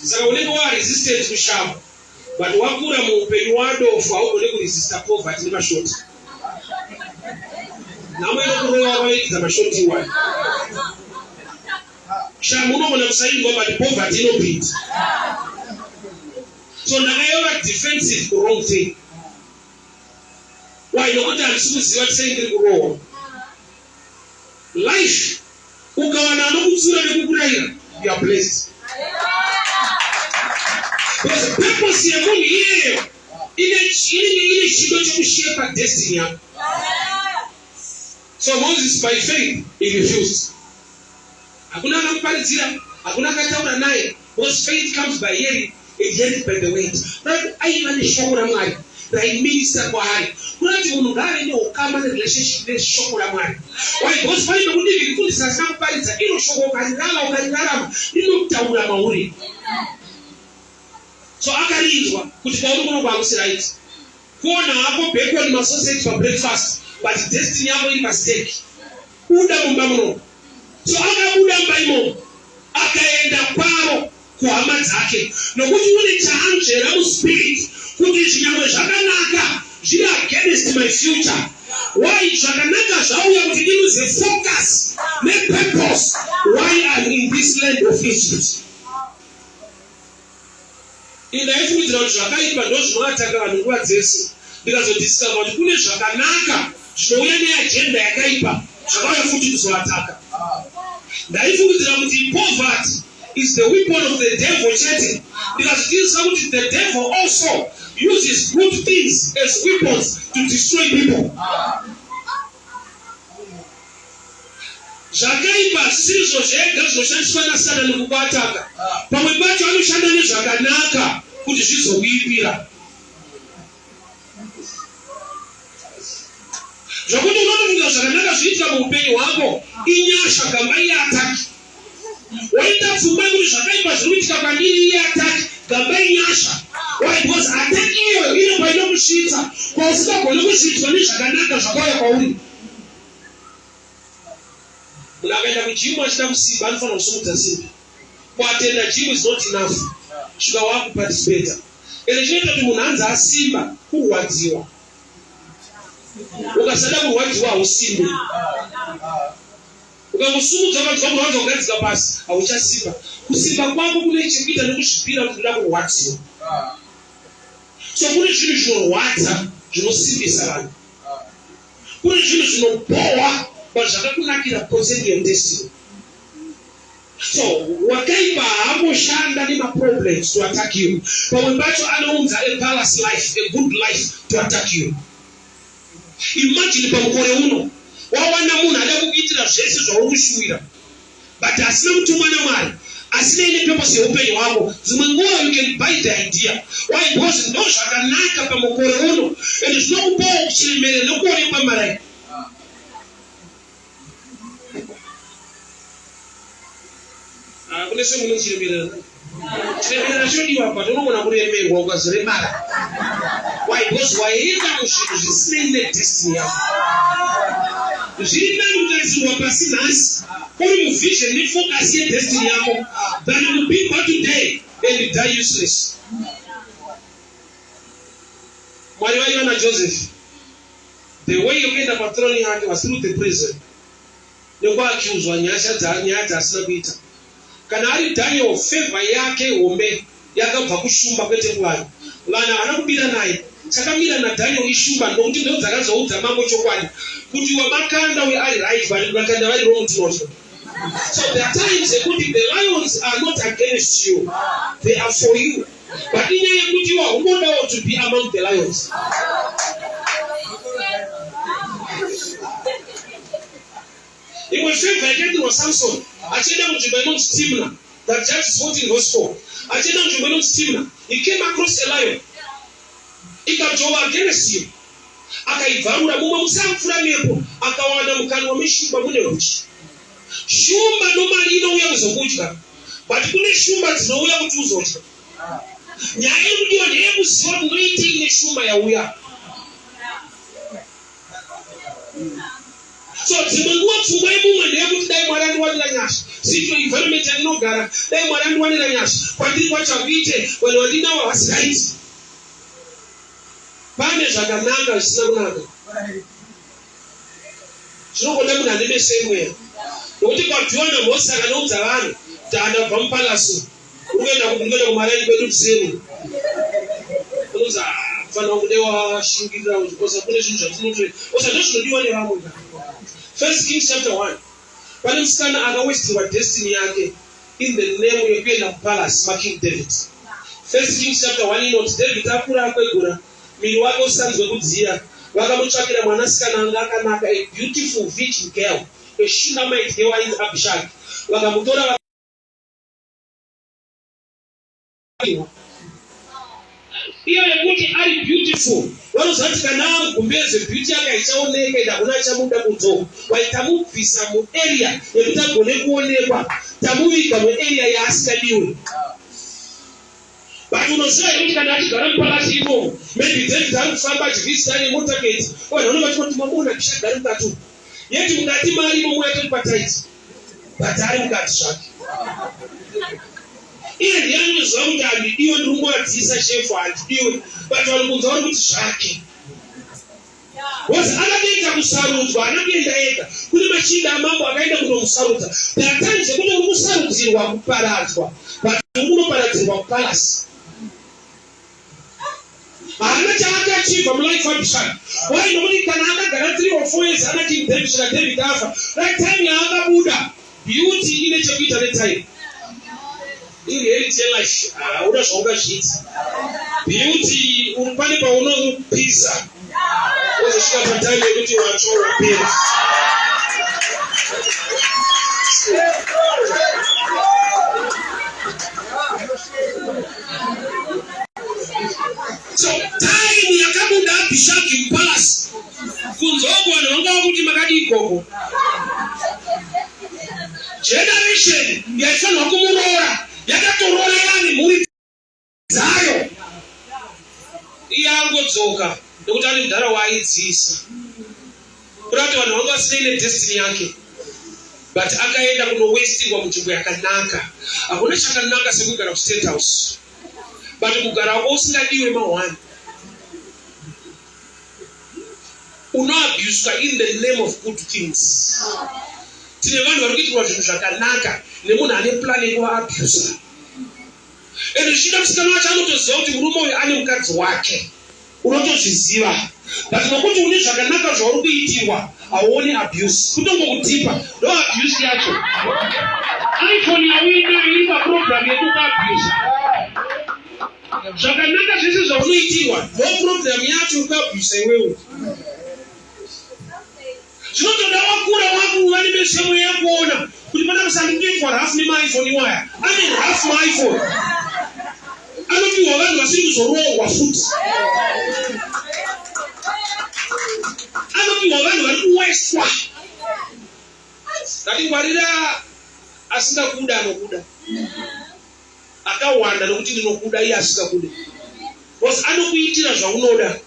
Saka unenge wa resistant kushamu. But wakura muupenyu wadofo haugone kuresista poverty nemashoti. Nhamo inokurova waitidza mashoti iwayo. Shamu unogona kusainzwa but poverty inopinda. So ndakayova defensive ku wrong thing. Why? Nokuti handisi kuziva kuti sei ndiri kurohwa. Life ukawana anokutsiura nekukurayira you are blessed. Because purpose yemunhu iyeyo ine ine chido chekushepa destiny yako. So Moses by faith he refused. Hakuna akamuparidzira, hakuna akataura naye because faith comes by hearing and hearing by the word. Right? Aiva neshoko raMwari raiminista kwaari. Kureva kuti munhu ngaave neukama nerelationship neshoko raMwari. Why? Because pane pekuti mufundisi asina kuparidza iro shoko ukarirava ukarirarama rinotaura mauri. So akarinzwa kuti kwauri kuno kwakusi right. Kuona hako bacon masausage pabreakfast but destiny yako iri pastake. Buda mumba muno. So akabuda mumba imomo akaenda kwavo kuhama dzake nokuti une chaanzvera muspirit kuti izvi nyangwe zvakanaka zviri against my future. Why zvakanaka zvauya kuti ndiluze focus nepurpose why I'm in this land of Egypt. Ini ndaifungidzira kuti zvakaipa ndozvinoataka vanhu nguva dzese, ndikazodiscover kuti kune zvakanaka zvinouya neagenda yakaipa zvakauya futi kuzoataka. Ndaifungidzira kuti poverty is the weapon of the devil chete, ndikazodiscover kuti the devil also uses good things as weapons to destroy people. Zvakaipa hazvisirizvo zvega zvinoshandiswa naSatani kukuataka. Pamwe pacho anoshanda nezvakanaka kuti zvizokuipira. Zvokuti unotofunga zvakanaka zviitika muupenyu hwako inyasha gamba iataki. Waita pfungwa yekuti zvakaipa zviri kuitika kwandiri iataki gamba inyasha. Why? Because attack iyoyo ine kwainokusvitsa kwausingagoni kusvitswa nezvakanaka zvakauya kwauri. Munhu akaenda kujimu achida kusimba anofanira kusumudza simbi. Kuatenda gym is not enough. Svika wakuparticipata. Ende chinoita kuti munhu anzi asimba kurwadziwa. Ukasada kurwadziwa hausimbe. Ukangosumudza ukanzwa kurwadza kugadzika pasi hauchasimba. Kusimba kwako kune chekuita nekuzvipira kuti ndoda kurwadziwa. So kune zvinhu zvinorwadza zvinosimbisa vanhu. Kune zvinhu zvinobhowa but zvakakunakira concerning your destiny. So wakaipa haamboshanda nemaproblems to attack you. Pamwe pacho anounza a palace life, a good life to attack you. Imagine pamukore uno wawana munhu ada kukuitira zvese zvauri kushuwira but asina kutumwa naMwari asinei nepurpose yeupenyu hwako. Dzimwe nguva you can buy the idea. Why? Because ndo zvakanaka pamukore uno and zvinokupawo kuchemere nekuonekwa maraini. Ah, kune semunhu chiremerera. Chiremerera chinodiwa but unogona kuremerwa ukazoremara. Why? Because waenda muzvinhu zvisinei nedestiny yako. Zviri nani kutarisirwa pasi nhasi uri muvision nefocus yedestiny yako than kubigwa today and die useless. Mwari vaiva naJoseph. The way yekuenda pathrone yake was through the prison nekuaccuswa nyasha dza nyaya dzaasina kuita. Kana ari Daniel favor yake hombe yakabva kushumba kwete kuvanhu. Vanhu havana kubira naye. Chakamira naDaniel ishumba nokuti ndodzakazoudza mambo chokwadi kuti wamakanda uyo ari right but vakanda vari wrong tinotya. So there are times yekuti the lions are not against you, they are for you. But inyaya yekuti iwe haungodawo to be among the lions. Imwe favor yakaitirwa Samson achienda kunzvimbo inonzi Timna, that Judges 14 verse 4. Achienda kunzvimbo inonzi Timna, he came across a lion. Ikadzvova against him. Akaibvarura mumwe musi apfuura nepo akawana mukanwa meshumba mune huchi. Shumba normally inouya kuzokudya, but kune shumba dzinouya kuti uzodya. Nyaya iri kudiwa ndeyekuziva kuti ndoitei neshumba yauya. So dzimwe nguva pfungwa yemumwe ndeyekuti dai Mwari andiwanira nyasha, sityo environment yandinogara, dai Mwari andiwanira nyasha, kwandiri kwacho hakuite, vanhu vandinawo havasi right. Pane zvakanaka zvisina kunaka. Zvinongoda munhu ane meso emweya. Nokuti kwabviwa naMozisi akanoudza vanhu kuti andabva mupalasi uri kuenda kupi ndikuenda kumaraini kwedu kuseni. Unonzi ah, mfana wangu dai washingirira osa kune zvinhu zvatinoto osa ndozvinodiwa nevamwe ka. First Kings chapter 1 pane musikana akawestirwa destiny yake in the name yekuenda mupalace maKing David. First Kings chapter 1 inoti David akura akwegura miri wake usanzwe kudziya vakamutsvakira mwanasikana anga akanaka a beautiful virgin girl a Shunammite girl ainzi Abishag vakamutora iyo yekuti ari beautiful vanoziva kuti kana amugumbeze beauty yake haichaoneka ende hakuna achamuda kunze wai tamubvisa muarea yekuti agone kuonekwa tamuviga muarea yaasingadiwe but unoziva here kuti kana achigara mupalasi imomo maybe David ari kufamba achivhizita nemotaketi vanhu vanenge vachingoti mamuona Abishag ari mukati umu yeti mukati maari imomo yatoripa tight but ari mukati zvake iye ndiye anoziva kuti handidiwe ndiri kungovadziisa shefu handidiwe but vanhu kunze vari kuti zvake was akatoita kusarudzwa haana kuenda ega kune machinda amambo akaenda kunomusarudza there are times yekuti uri kusarudzirwa kuparadzwa but uri kunoparadzirwa kupalasi haana chaakaachivha mulife Abishag why nokuti kana akagara 3 or 4 years ana King David svika David afa that time yaakabuda beauty ine chekuita netime ireality yelife hauna zvaungazviita beauty pane paunopisa wozosvika patime yekuti watsva wapera So time yakabuda Abishagi mupalasi kunze uko vanhu vanga vakuti makadii ikoko. Generation yaifanirwa kumuroora yakatoroora yani mhuri dzayo. Iye angodzoka nekuti ane mudhara waaidziisa. Kuda kuti vanhu vanga vasinei nedestiny yake but akaenda kunowestirwa munzvimbo yakanaka. Hakuna chakanaka sekugara kustate house but kugara wako usingadiwe mahwani unoabuswa in the name of good things. Tine vanhu vari kuitirwa zvinhu zvakanaka nemunhu ane plan yekuvaabhusa and zvichida musikana wacho anotoziva kuti murume uyu ane mukadzi wake unotozviziva but nokuti une zvakanaka zvauri kuitirwa hauoni abuse kutongokutipa ndo abuse yacho iphone yauinayo iri paprogram yekukuabusa zvakanaka zvese zvaunoitirwa ndo program yacho yekuabusa iwewe Zvinotoda wakura wakuva nemeso yekuona kuti pana kusandikutoitwa rafu nemaiphone iwaya. Ane rafu maiphone. Anopiwa vanhu vasiri kuzoroorwa futi. Anopiwa vanhu vari kuwestwa. Ngatingwarira asingakuda anokuda. Akawanda nokuti ndinokuda iye asingakude. Because anokuitira zvaunoda.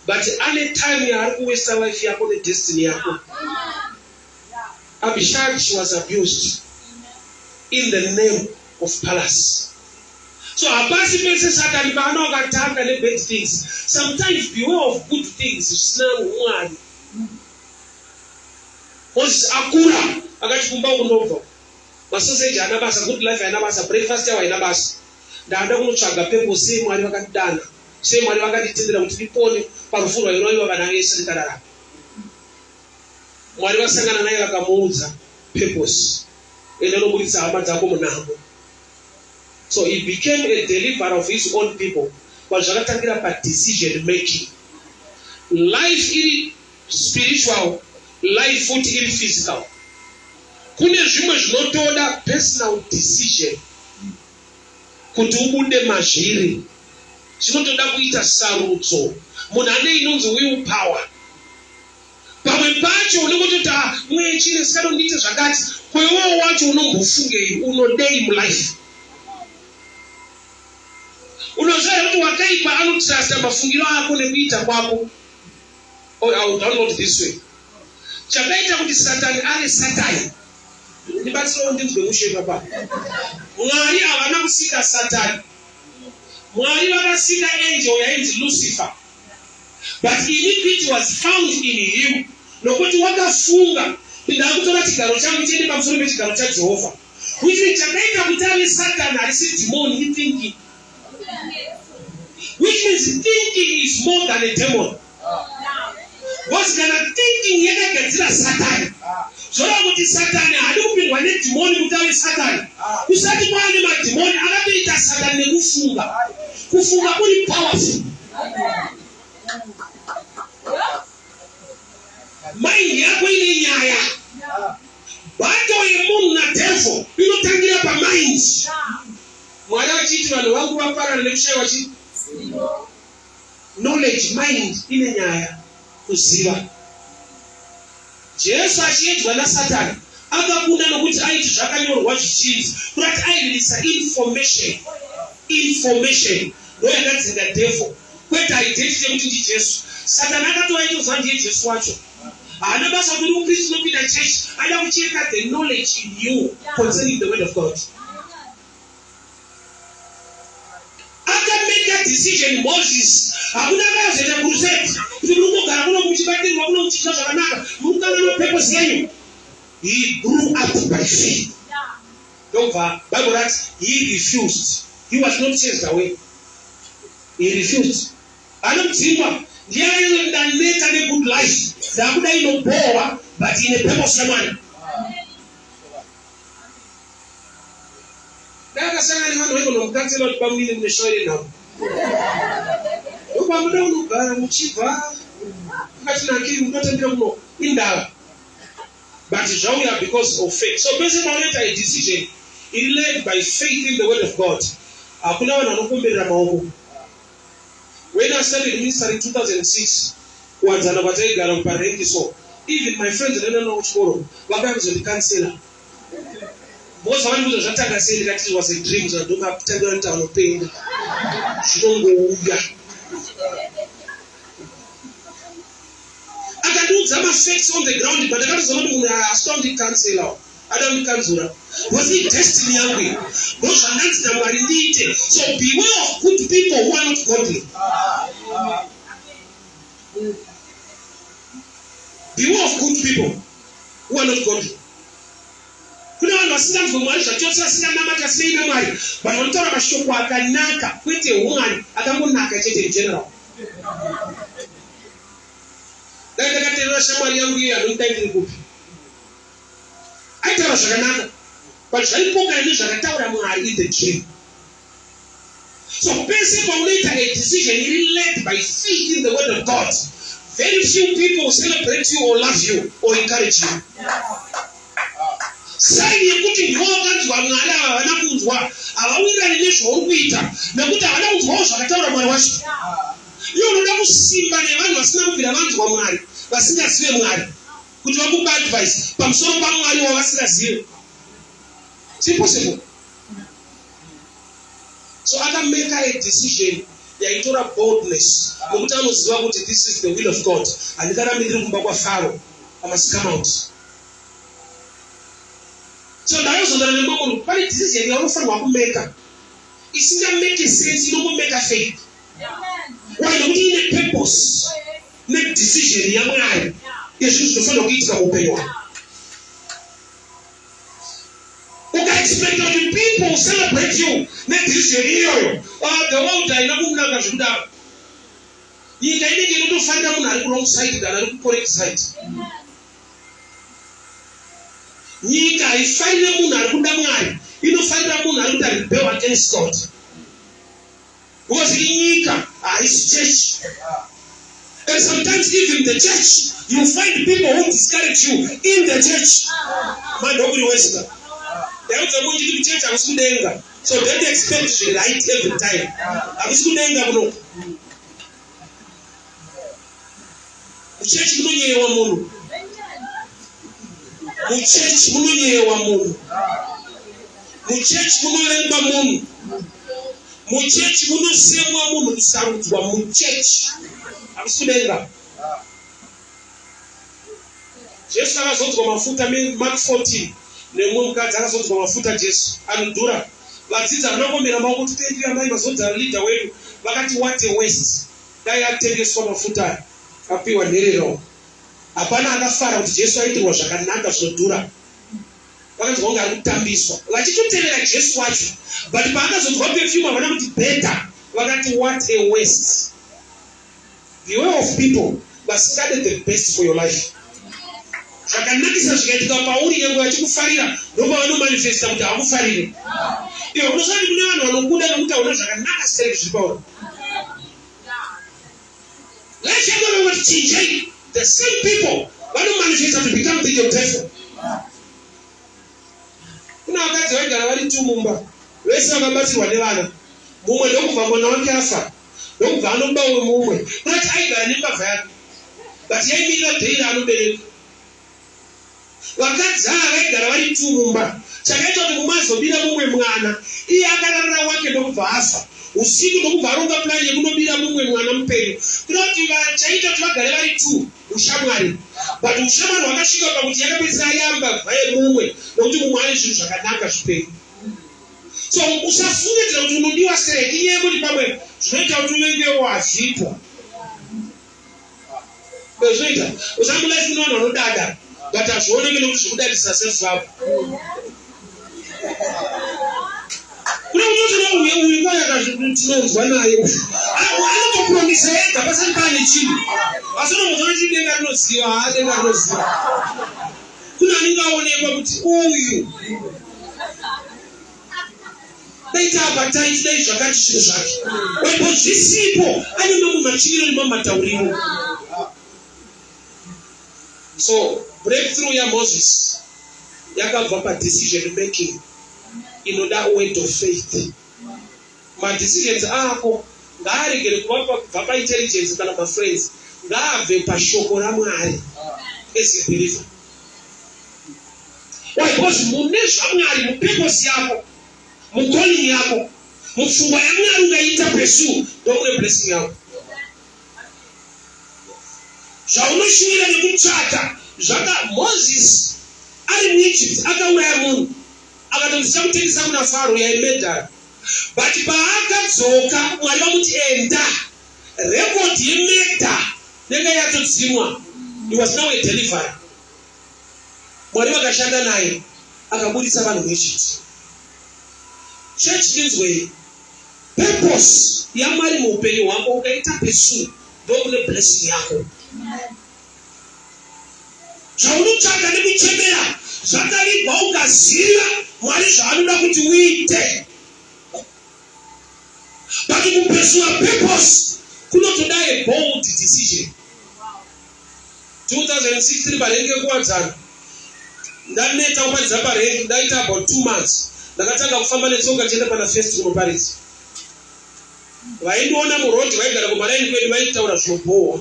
But ane time yaari kuwesta life yako nedestiny yako. Abishag she was abused in the name of palace. So hapasi pese Satani paanokatanga nebad things. Sometimes beware of good things zvisina umwari. Moses akura akati kumba kunobva masoseji haana basa, good life haina basa, breakfast yawo haina basa. Ndaada kunotsvaga purpose sei Mwari vakandidana, sei Mwari vakanditendera kuti ndipone parufu rwairwaiwa vana vese ndikararama. Mwari vasangana naye vakamuudza purpose. Enda unoburitsa hama dzako munhamo. So he became a deliverer of his own people but zvakatangira padecision making. Life iri spiritual, life futi iri physical. Kune zvimwe zvinotoda personal decision kuti ubude mazviri. Zvinotoda kuita sarudzo. Munhu ane inonzi will power. Pamwe pacho unenge uchitoti ah, mweya chine sikado ndiite zvakati. Ko iwewo wacho unombofungei? Unodei mulife? Unoziva here kuti wakaipa anotrusta mafungiro ako nekuita kwako? Or I will download this way. Chakaita kuti Satani ave Satani. Ndibatsirewo ndinzwe mushe papa. Mwari havana kusika Satani. Mwari vakasika angel yainzi Lucifer. But iniquity was found in him, nokuti wakafunga kuti ndakutora chigaro changu chiende pamusoro pechigaro chaJehovha. Which means chakaita kuti ave Satan harisi dhimoni, ithinking. Which means thinking is more than a demon. Because kana thinking yakagadzira Satani, zvoreva kuti Satani haadi kupindwa nedhimoni kuti ave Satani. Kusati kwaane madhimoni akatoita Satani nekufunga. Kufunga kuri powerful. Mind yako ine nyaya. Battle yemunhu nadevil inotangira pamind. Mwari achiti vanhu vangu vaparara nekushaiwa chi knowledge. Mind ine nyaya, kuziva. Jesu achiedzwa naSatani akakunda nokuti aiti zvakanyorwa zvichinzi, kurati airirisa information. Information ndo yakadzinga devil, kwete identity yekuti ndiJesu. Satani akatova aitoziva ndiye Jesu wacho. Haana basa kuti uri muKristu unopinda church, aida kucheka the knowledge in you concerning the word of God. Akameka decision Moses. Hakuna akazoita crusade kuti muri kugara kuno muchibatirwa kuno muchiita zvakanaka, muri kukanganwa purpose yenyu. He grew up by faith. Ndobva Bible rati he refused. He was not chased away. He refused. Anodzingwa ndiye aive ndaneta negood life, ndakuda inobhowa but ine purpose yaMwari. Dai akasangana nevanhu vaigona kumukatsela kuti bamunini mune shavi renhamo. Ndokwamuda kunogara muchibva akatinakiri munotambira kuno indava. But zvauya because of faith. So pese paunoita a decision iri led by faith in the word of God, hakuna vanhu vanokomberera maoko. When I started ministry in 2006, kuwadzana kwataigara kuparengi so even my friends ndaenda navo kuchikoro vakauya kuzondikansela because vakandiudza zvatanga sei ndikati it was a dream zvandomakutangira kuti vanopenga zvinongouya akandiudza mafacts on the ground but ndakatoziva kuti munhu asita kundikansela ada kundikanzura because idestiny yangu iyi ndozvandanzi namwari ndiite. So beware of good people who are not godly. Beware of good people who are not godly. Kune vanhu vasinganzwe Mwari zvachose, vasinganamati, vasinei naMwari, but vanotaura mashoko akanaka, kwete humwari, akangonaka chete in general. Dai ndakaterera shamwari yangu iye anondidai ndiri kupi. Aitaura zvakanaka, but zvaipokana nezvakataura Mwari in the dream. So pese paunoita a decision iri led by faith in the word of God, very few people will celebrate you or love you or encourage you. Saini yekuti ndiwo wakanzwa Mwari ava havana kunzwa, havawirirani nezvauri kuita nekuti havana kunzwawo zvakataura Mwari wacho. Iwe unoda kusimba nevanhu vasina kubvira vanzwa Mwari, vasingazive Mwari, kuti vakupe advice pamusoro paMwari wavasingazive. It's impossible. So akameka a decision yaitora boldness nokuti anoziva kuti this is the will of God. Handingarambi ndiri kumba kwaFaro. I must come out. So ndakazondana nemumwe munhu, pane decision yaunofanirwa kumeka. Isingamake sense inongomeka faith. Why? Nekuti ine purpose nedecision yaMwari yezvinhu zvinofanira kuitika muupenyu hwako. Ukaexpecta kuti people celebrate you nedecision iyoyo, ah, the world haina kunaka zvekudaro. Nyika inenge inotofarira munhu ari kuwrong side than ari kucorrect side. Nyika haifarire munhu ari kuda Mwari, inofarira munhu ari kuita rebel against God. Because inyika haisi church. And sometimes even the church, you find people who discourage you in the church. Mandokuri wesika. Ndaudza munhu chiti kuchurch hakusi kudenga. So don't expect zviri right every time. Hakusi kudenga kuno. Muchechi munonyeyewa munhu. Muchechi munonyeyewa munhu. Muchechi munovengwa munhu. Muchechi munosemwa munhu kusarudzwa muchechi. Hakusi kudenga. Jesu akazodzwa mafuta Mark 14 nemumwe mukadzi akazodzwa mafuta Jesu anodhura. Vadzidzi havana kuomera maoko kuti thank you amai mazodza leader wedu. Vakati what a waste. Dai atengeswa mafuta aya apiwa nherera uko. Hapana akafara kuti Jesu aitirwa zvakanaka zvinodhura. Vakanzwa kunge ari kutambiswa. Vachitotevera Jesu wacho. But paakazodzwa perfume havana kuti better. Vakati what a waste. Beware of people vasingade the best for your life. Zvakanakisa zvikaitika pauri nyangwe vachikufarira ndopavanomanifesta kuti hakufarire. Iwe unosati kune vanhu vanokuda nekuti hauna zvakanaka stereki zviri pauri. Life yako vanongoti chinjei. The same people vanomanifesta to become the your devil. Kuna vakadzi vaigara vari tu mumba vese vakabatsirwa nevana. Mumwe ndokubva mwana wake afa ndokubva anoba wemumwe. Kunoti aigara nembavha yake but yaimirira day raanobereka. Vakadzi ava vaigara vari tu mumba. Chakaita kuti mumwe azobira mumwe mwana iye akararira wake ndokubva afa usiku ndokubva aronga plan yekunobira mumwe mwana mupenyu. Kuda kuti chaita kuti vagare vari tu ushamwari but ushamwari hwakasvika pakuti yakapedzisira yambavha yemumwe nokuti mumwe ane zvinhu zvakanaka zvipenyu. So usafungidzira kuti unodiwa stereki inyaya yekuti pamwe zvinoita kuti uvengewo hazvipo. Zvinoita usangu life kune vanhu vanodada but hazvioneke nekuti zvekudadisa self love. Kune kuti utoona uyu uyu kwaya tinonzwa naye uyu. Anotopromisa ega pasati paane chinhu. Asi unomuona kuti denga rinoziva, haa denga rinoziva. Kune anenge aonekwa kuti uyu dai taapa taiti dai zvakati zvinhu zvake wepo zvisipo ane mamwe machiviro nemamwe matauriro so breakthrough yamoses yakabva padecision making inoda word of faith madecisions ako ngaaregere kuva kubva paintelligence kana mafriends ngaabve pashoko ramwari as a believer Why? Because mune zvaMwari, mupurpose yako, mucalling yako, mupfungwa yaMwari ukaita pursue, ndomune blessing yako. Zvaunoshuvira nekutsvaka zvaka Moses ari muEgypt akauraya munhu akatonzi chakutengesa kuna Faro yaimedhara but paakadzoka Mwari vamuti enda record yemedha yanga yatodzimwa he was now a deliverer Mwari vakashanda naye akaburitsa vanhu muEgypt. Church ndinzwei. Purpose yaMwari muupenyu hwako ukaita pursue ndokune blessing yako. Zvaunotsvaga nekuchemera zvakavigwa ukaziva Mwari zvaanoda kuti uite. But kupursuer purpose kunotoda a bold decision. 2006 tiri parengi yekuwadzana ndaneta kuparidza parengi ndaita about two months ndakatanga kufamba netsoka ndichienda pana first kunoparidza vaindiona muroad vaigara kumaraini kwedu vaitaura zvinobhowa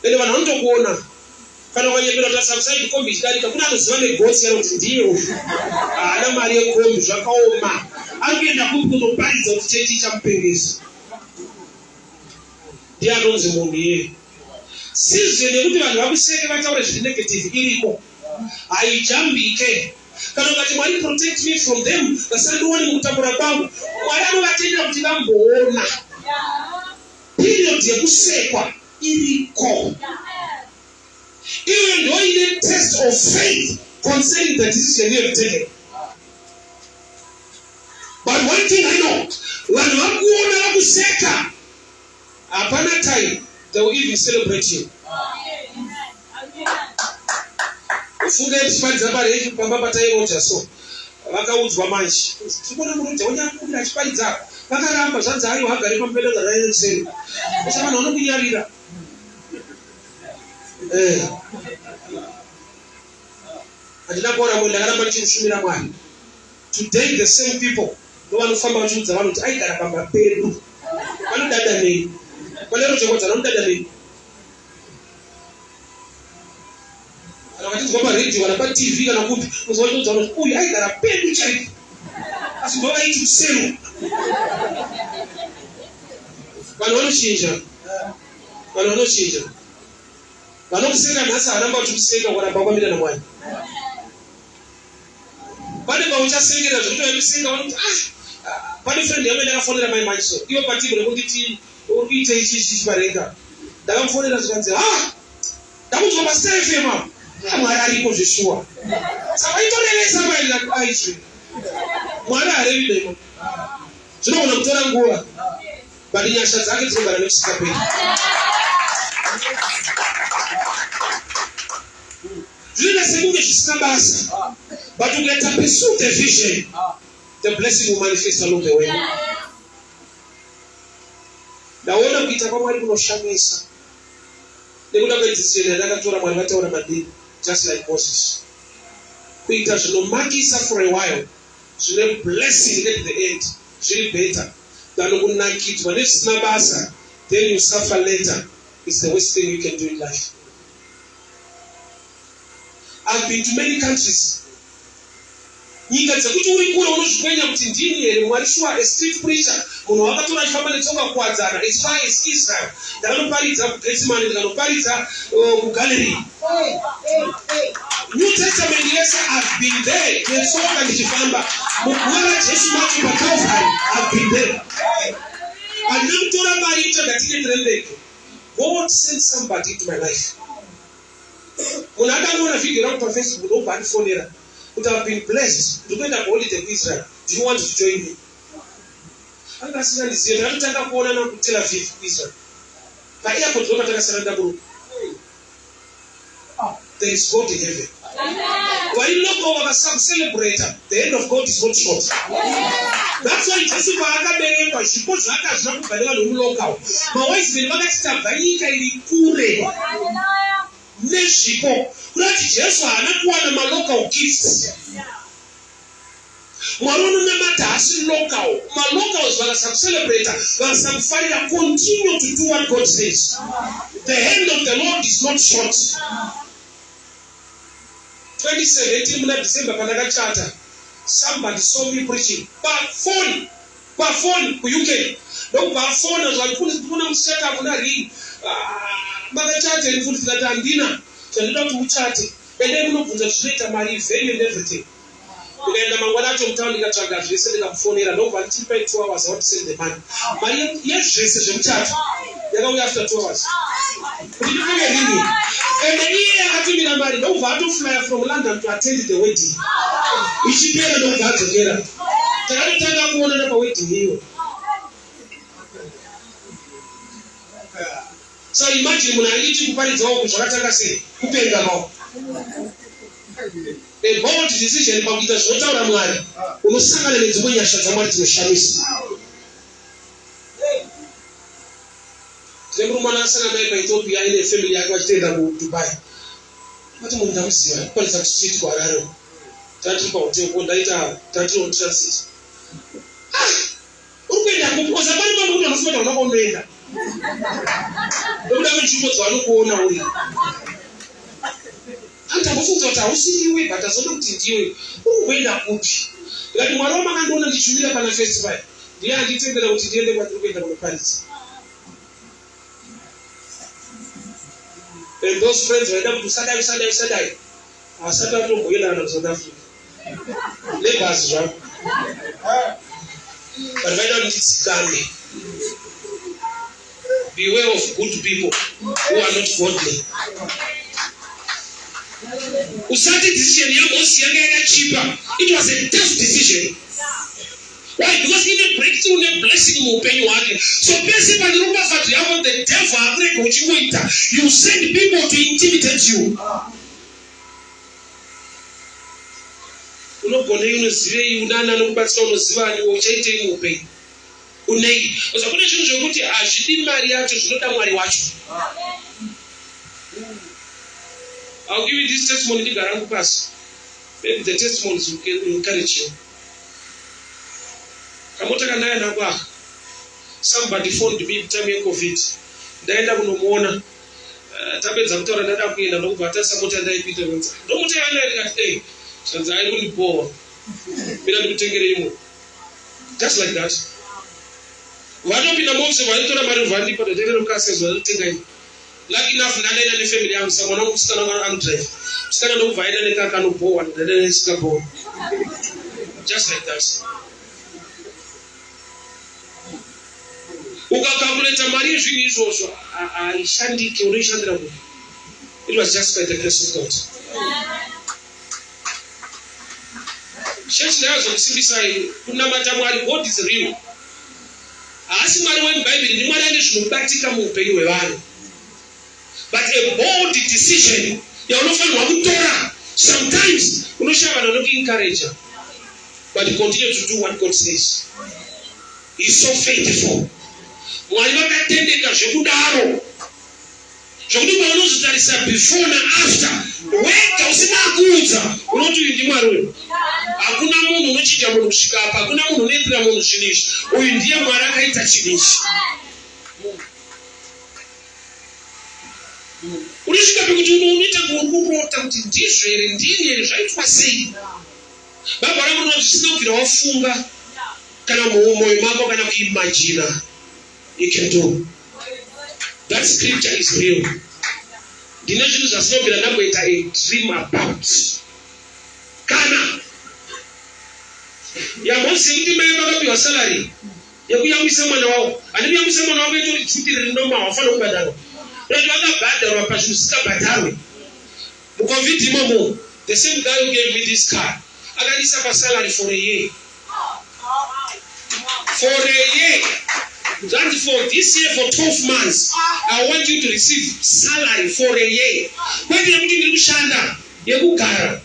ende vanhu vanotokuona kana ukanyepera kuti asakusaidi kombi ichidarika kune anoziva negotsi yaro kuti ndiye uyu haana mari yekombi zvakaoma ari kuenda kupi kunoparidza kuti chechi ichamupengesa ndiye anonzi munhu iyeye Season yekuti vanhu vakuseke vataure zviri negative iriko. Haijambike. Kana ukati Mwari protect me from them vasandione mukutambura kwangu. Mwari anovatendera kuti vamboona. Period yekusekwa iriko. Iyo ndo ine test of faith concerning the decision you have taken. But one thing I know, vanhu vakuona vakuseka, hapana time they will even celebrate you. Ufunge tichiparidza paredio pamba patairoja so vakaudzwa manje tikuona muroja wenyakumbira achiparidza apa vakaramba zvanzi aiwa agare pamberi garaereseri usa vanhu vanokunyarira. Eh. Handina kuora moyo ndakaramba ndichimushumira Mwari. Today the same people ndovanofamba vachiudza vanhu kuti aigara pamba pedu. Vanodada nei? Vane rojekodza vanodada nei? Kana vachinzwa paredhiyo kana paTV kana kupi, unonzwa vachiudza vanhu kuti uyu aigara pedu chaipo. Asi ndovaiti kusero. Vanhu vanochinja. Vanhu vanochinja. Vanokuseka nhasi havaramba vachikuseka ukaramba wakamira naMwari. Pane pauchasekerera zvekuti vaikuseka vanoti ah, ah, pane friend yangu yandakafonera mai manje so ivo patimu rekunditi uri kuita ichi ichi ichi parenga. Ndakamufonera zvikanzi ah ndakunzwa paStar FM apa. Ah, Mwari ariko zveshuwa. Saka aitorevesa mai ndikati aizve. Mwari harevi demo. Zvinogona kutora nguva. But nyasha dzake dzinogara nekusingaperi. Zvinoita sekunge zvisina basa. But ukaita pursue the vision, the blessing will manifest along the way. Ndaona kuita kwaMwari kunoshamisa. Nekuda kwedecision yandakatora Mwari vataura mandiri just like Moses. Kuita zvinomakisa for a while zvine blessing at the end zviri better than kunakidzwa nezvisina basa then you suffer later. It's the worst thing you can do in life. I've been to many countries. Nyika dzekuti uri kure unozvikwenya kuti ndini here Mwari shuwa a street preacher munhu wakatora achifamba netsoka kuwadzana as far as Israel. Ndakanoparidza kuGetsemane ndikanoparidza kuGalilee. New Testament yese I've been there netsoka ndichifamba muguva raJesu macho paCalvary I've been there. Handina kutora mari kutsvaga tiketi rendege. God sent somebody into my life. Munhu akangoona video rangu paFacebook ndobva andifonera kuti I've been blessed ndiri kuenda kuholiday kuIsrael do you want to join me? Anga asingandizive ndakatotanga kuonana kuTel Aviv kuIsrael paairport ndopatakasara ndaburuka. There is God in heaven. Vari local vakasakucelebrata the hand of God is not short. That's why Jesu paakaberekwa zvipo zvake hazvina kubva nevanhu vemulocal. Mawise men vakati tabva nyika iri kure nezvipo. Kuda kuti Jesu haana kuwana malocal gifts. Mwari unonamata haasi local. Malocals vakasakucelebrata vakasakufarira continue to do what God says. The hand of the Lord is not short. 2017 muna December pandakachata somebody saw me preaching pafoni pafoni kuUK ndokubva afona zvanzi mfundisi ndikuona muchichata hamuna ring makachata here mfundisi ndikati handina chandinoda kuti muchate endai munobvunza zvinoita mari venue and everything ndikaenda mangwana acho mutown ndikatsvaga zvese ndikamufonera ndokubva nditi pai 2 hours I want to send the money mari yezvese zvemuchato yakauya after 2 hours kuti ndipfeke ringi ende iye akatumira mari ndokubva atoflya from London to attend the wedding ichipera ndokubva adzokera takatotanga kuonana pawedding iyo. So imagine munhu aiti kuparidza uku zvakatanga sei kupenga maoko. A bold decision pakuita zvinotaura Mwari unosangana nedzimwe nyasha dzaMwari dzinoshamisa. Tine murume akasangana naye paEthiopia aine family yake vachitoenda kuDubai. Vati munhu ndamuziva kuparidza kustreet kuHarare. Tatiri pahotel ko ndaita tatiri on transit. Ah! Uri kuenda kupi? Oza pano pano kuti vanofunga kuti hauna kwaunoenda. Nekuda kwenzvimbo dzavanokuona uri. Anditambofunga kuti hausi iwe but azoona kuti ndiwe. Uri kuenda kupi? Ndikati Mwari wamakandiona ndichimira pana festival ndiye anditendera kuti ndiende kwandiri kuenda kunoparidza. And those friends vaida kuti usadai usadai usadai havasati vatomboenda kana kuSouth Africa. Nebhazi zvavo. But vaida kuti ndidzikame. Beware of good people who are not godly. Usati decision yaMoses yanga yakachipa. It was a tough decision. Why? Because ine breakthrough neblessing muupenyu hwake. So pese pane ropafadzo yako the devil hakurege uchingoita. You send people to intimidate you. Unogonei, unozivei, unani anokubatsira, unozivani, uchaitei muupenyu? Unei? Oza kune zvinhu zvekuti hazvidi mari yacho, zvinoda Mwari wacho. I'll give you this testimony ndigara hangu pasi. Maybe the testimonies will encourage you. Kamota kandaya nako aka. Somebody phoned me time yeCovid. Ndaenda kunomuona. Tapedza kutaura ndada kuenda ndokubva atarisa mota yandaipinda ndanzi ndomota yanayo ndikati ei zvanzi ari kundibhowa mira ndikutengere imwe just like that vanopinda muofisi vaitora mari vandipa ndatengera mukasi zvanotenga imwe lucky enough ndandaenda nefamily yangu saka mwana wangu musikana wangu anodrive musikana ndokubva aenda nekakanobhowa ndaenda nesikabhowa just like that Ukakalkuleta mari yezvinhu izvozvo haishandike, unoishandira kupi? It was just by the grace of God. Chechi ndayazokusimbisai kunamata Mwari, God is real. Haasi Mwari wemuBhaibheri, ndiMwari ane zvinobatika muupenyu hwevanhu. But a bold decision yaunofanirwa kutora sometimes unoshaya vanhu vanokuencourager but continue to do what God says. He is so faithful. Mwari vakatendeka zvekudaro zvekuti paunozotarisa before naafter wega usina akuudza unoti uyu ndimwari uyu. Hakuna munhu unochinja munhu kusvika apa, hakuna munhu unoitira munhu zvinhu izvi. Uyu ndiye Mwari akaita chinhu ichi. Unosvika pekuti unoita kurota kuti ndizvo here, ndini here, zvaitwa sei? Baba rangu rinoti zvisina kubvira wafunga kana mumwoyo mako kana kuimagina you can do. That scripture is real. Ndine zvinhu zvasina kubvira ndamboita a dream about. Kana yamozivi kuti mai vakapiwa salary yekuyamwisa mwana wavo handi kuyamwisa mwana wako itori duty riri normal wafanira kubhadharwa kuti vakabhadharwa pazvinhu zvisingabhadharwe mucovid imomo the same guy who gave me this car akandiisa pasalary for a year for a year zvanzi for this year for 12 months i want you to receive salary for a year kwete yekuti ndiri kushanda yekugara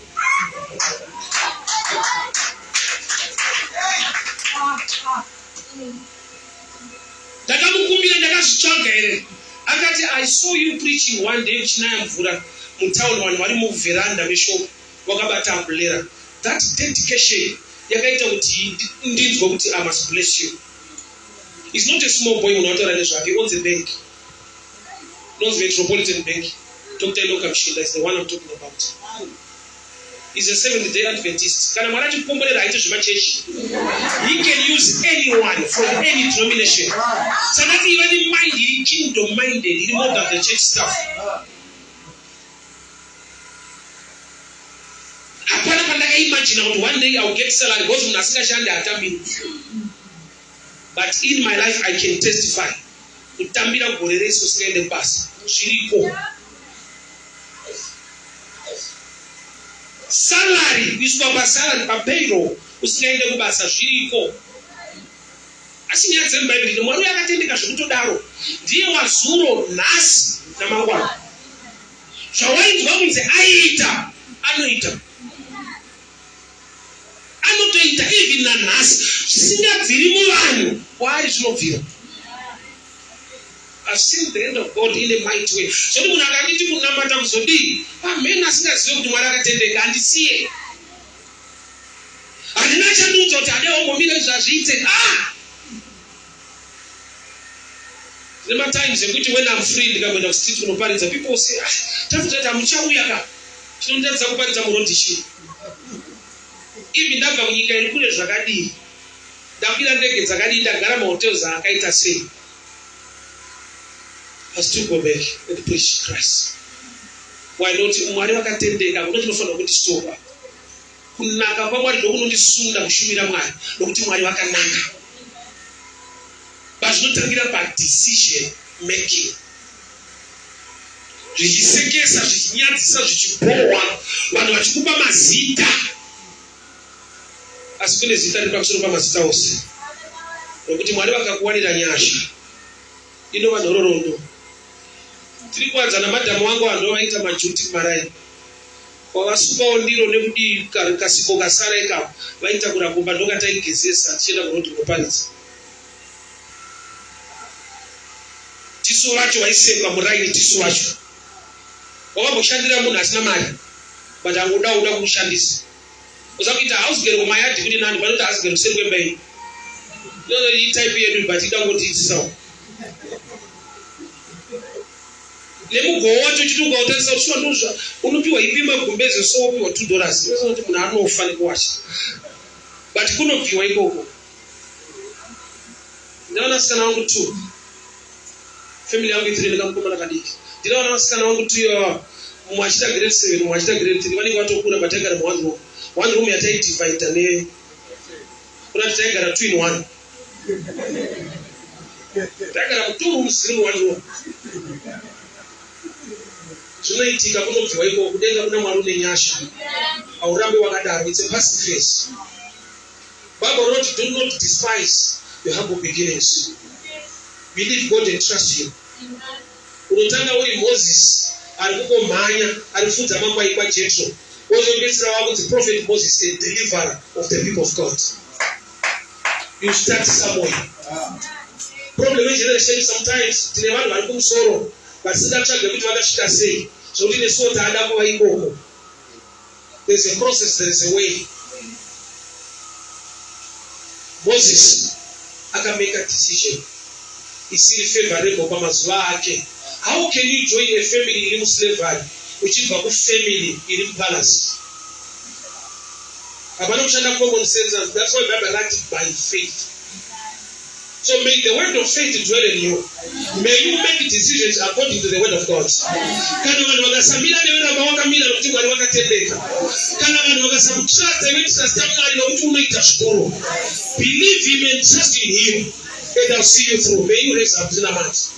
Ndakamukumbira ndakazvitsvaga here akati I saw you preaching one day uchinaya mvura mutown vanhu vari muveranda meshop wakabata umbrella that dedication yakaita kuti ndinzwe kuti I must bless you. He's not a small boy munhu wataura nezvake he owns a bank inonzi Metropolitan Bank Dr. Enoch Kamshinda is the one I'm talking about. Is a Seventh Day Adventist. Kana Mwari achikukomborera haite zvemachechi. He can use anyone from any denomination. Saka iva nemind iri kingdom minded iri more than the church stuff. Hapana pandakaimagina kuti one day I will get salary because munhu asingashandi haatambiri. But in my life I can testify kutambira gore rese usingaende kubasa zviriko. Salary kuiswa pasalary papayroll usingaende kubasa zviriko. Asi nyaya dzemubhaibheri Mwari uyo akatendeka zvekutodaro ndiye wazuro nhasi namangwana. Zvawainzwa kunzi aiita anoita. Anotoita even nanhasi zvisingabviri muvanhu kwaari zvinobvira. I've seen the hand of God in a mighty way. Zvoti munhu akanditi kunamata kuzodii? Pamhene asingazive kuti Mwari akatendeka andisiye. Handina chandiudza kuti ade ombomira izvi hazviite. Ah! Ndine matimes ekuti when I'm free ndikamboenda kustreet kunoparidza people say ah tafuta kuti hamuchauya ka. Chinonditadzisa kuparidza muroad chii? Even ndabva kunyika iri kure zvakadii? Ndakwira ndege dzakadii? Ndagara mahotels akaita sei? I still go back and preach Christ. Why not? Mwari vakatendeka, hakuna chinofanira kundistopa. Kunaka kwaMwari ndokunondisunda kushumira Mwari, nokuti Mwari vakanaka. But zvinotangira padecision making. Zvichisekesa, zvichinyadzisa, zvichibhohwa, vanhu vachikupa mazita. Asi kune zita riri pamusoro pamazita ose. Nokuti Mwari vakakuwanira nyasha. Inova nhororondo. Tiri kuwadzana madhamu wangu vanhu vaita majuti kumaraini. Wavasukawo ndiro nekudii kasiko kasara ikako vaitakura kumba ndokataigezesa tichienda kuroad kunoparidza. Tisu vacho vaisekwa muraini tisu vacho. Wakamboshandira munhu asina mari but angoda uda kukushandisa. Usakuita house girl kumayadhi kuri nani pane kuti house girl kuseri kwemba iyi. Inozo iyi type yedu but ida kungotiitisawo. Nemugowo wacho uchiti ukautarisa kuti shuwa ndozva unopiwa ipi magumbeze so wopiwa $2. Unoziva kuti munhu anofa nekuwasha. But kunobviwa ikoko. Ndine vanasikana vangu two. Family yangu itiri nekamukomana kadiki. Ndine vana vasikana vangu two ivava. Mumwe achiita grade 7, mumwe achiita grade 3. Vanenge vatokura but taigara mu one room. One room yataidivhaidha ne kuna kuti taigara two in one. Taigara mu two rooms dziri mu one room. Zvinoitika kunobviwa ikoko kudenga kuna Mwari une nyasha. Haurambi wakadaro. It's a passing phase. Bible rinoti do not despise your humble beginnings. Believe God and trust him. Unotanga uri Moses ari kungomhanya ari kufudza makwai kwaJetro. Wozopedzisira wakunzi Prophet Moses, the deliverer of the people of God. You start somewhere. Problem yegeneration sometimes tine vanhu vari kumusoro vasingatsvage kuti vakasvika sei zvokuti nesuwo taada kuva ikoko. There's a process, there is a way. Moses akameka decision isiri favorable pamazuva ake. How can you join a family iri muslavery uchibva kufamily iri mupalace? Hapana kushanda common sense. That's why Bible rati by faith. So may the word of faith dwell in you. May you make decisions according to the word of God. Kana vanhu vakasamira newe ramba wakamira nokuti Mwari vakatendeka. Kana vanhu vakasakutrasta iwe trasta Mwari nokuti unoita zvikuru. Believe him and trust in him and I'll see you through. May you raise up tinamati.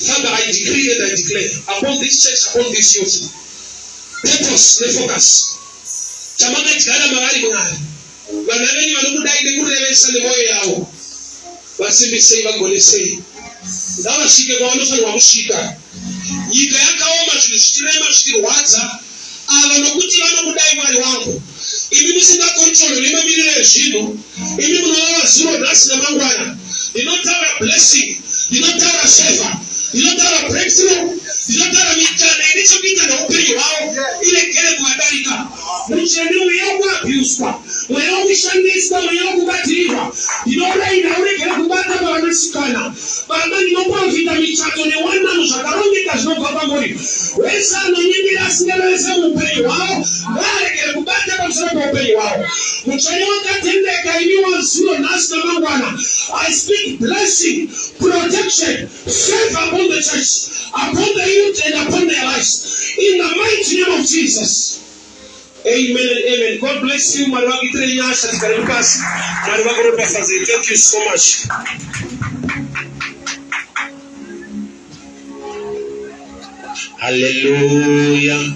Father, I decree and I declare upon this church, upon this youth, purpose nefocus. Chamakadyara mavari Mwari. Vana venyu vanokudai nekurevesa nemwoyo yavo. Vasimbisei, vagonesei. Ngavasvike kwavanofanirwa kusvika. Nyika yakaoma, zvinhu zvichirema, zvichirwadza. Ava nokuti vanokudai Mwari wangu. Imi musingakontrolwe nemamiriro ezvinhu. Imi munovava zuro nhasi namangwana. Ndinotaura blessing, ndinotaura favor, ndinotaura breakthrough, ndinotaura mikana ine chekuita neupenyu hwavo iregere kuvadarika. Mutsvene mweya wekuabhuswa, mweya wekushandiswa, mweya wekubatirirwa. Ndinoraira uregere kubata pavanasikana. Baba, ndinoprofita michato newanano zvakarongeka zvinobva kwamuri. Wese anonyengera asingarevese muupenyu hwavo ngaaregere kubata pamusoro peupenyu hwavo. Mutsvene wakatendeka imi wazuro nhasi namangwana. I speak blessing, protection, favor upon the church, upon the youth and upon their lives. In the mighty name of Jesus. Amen and amen. God bless you. Mwari vakuitire nyasha tigare pasi. Mwari vakuropafadze. Thank you so much. Hallelujah.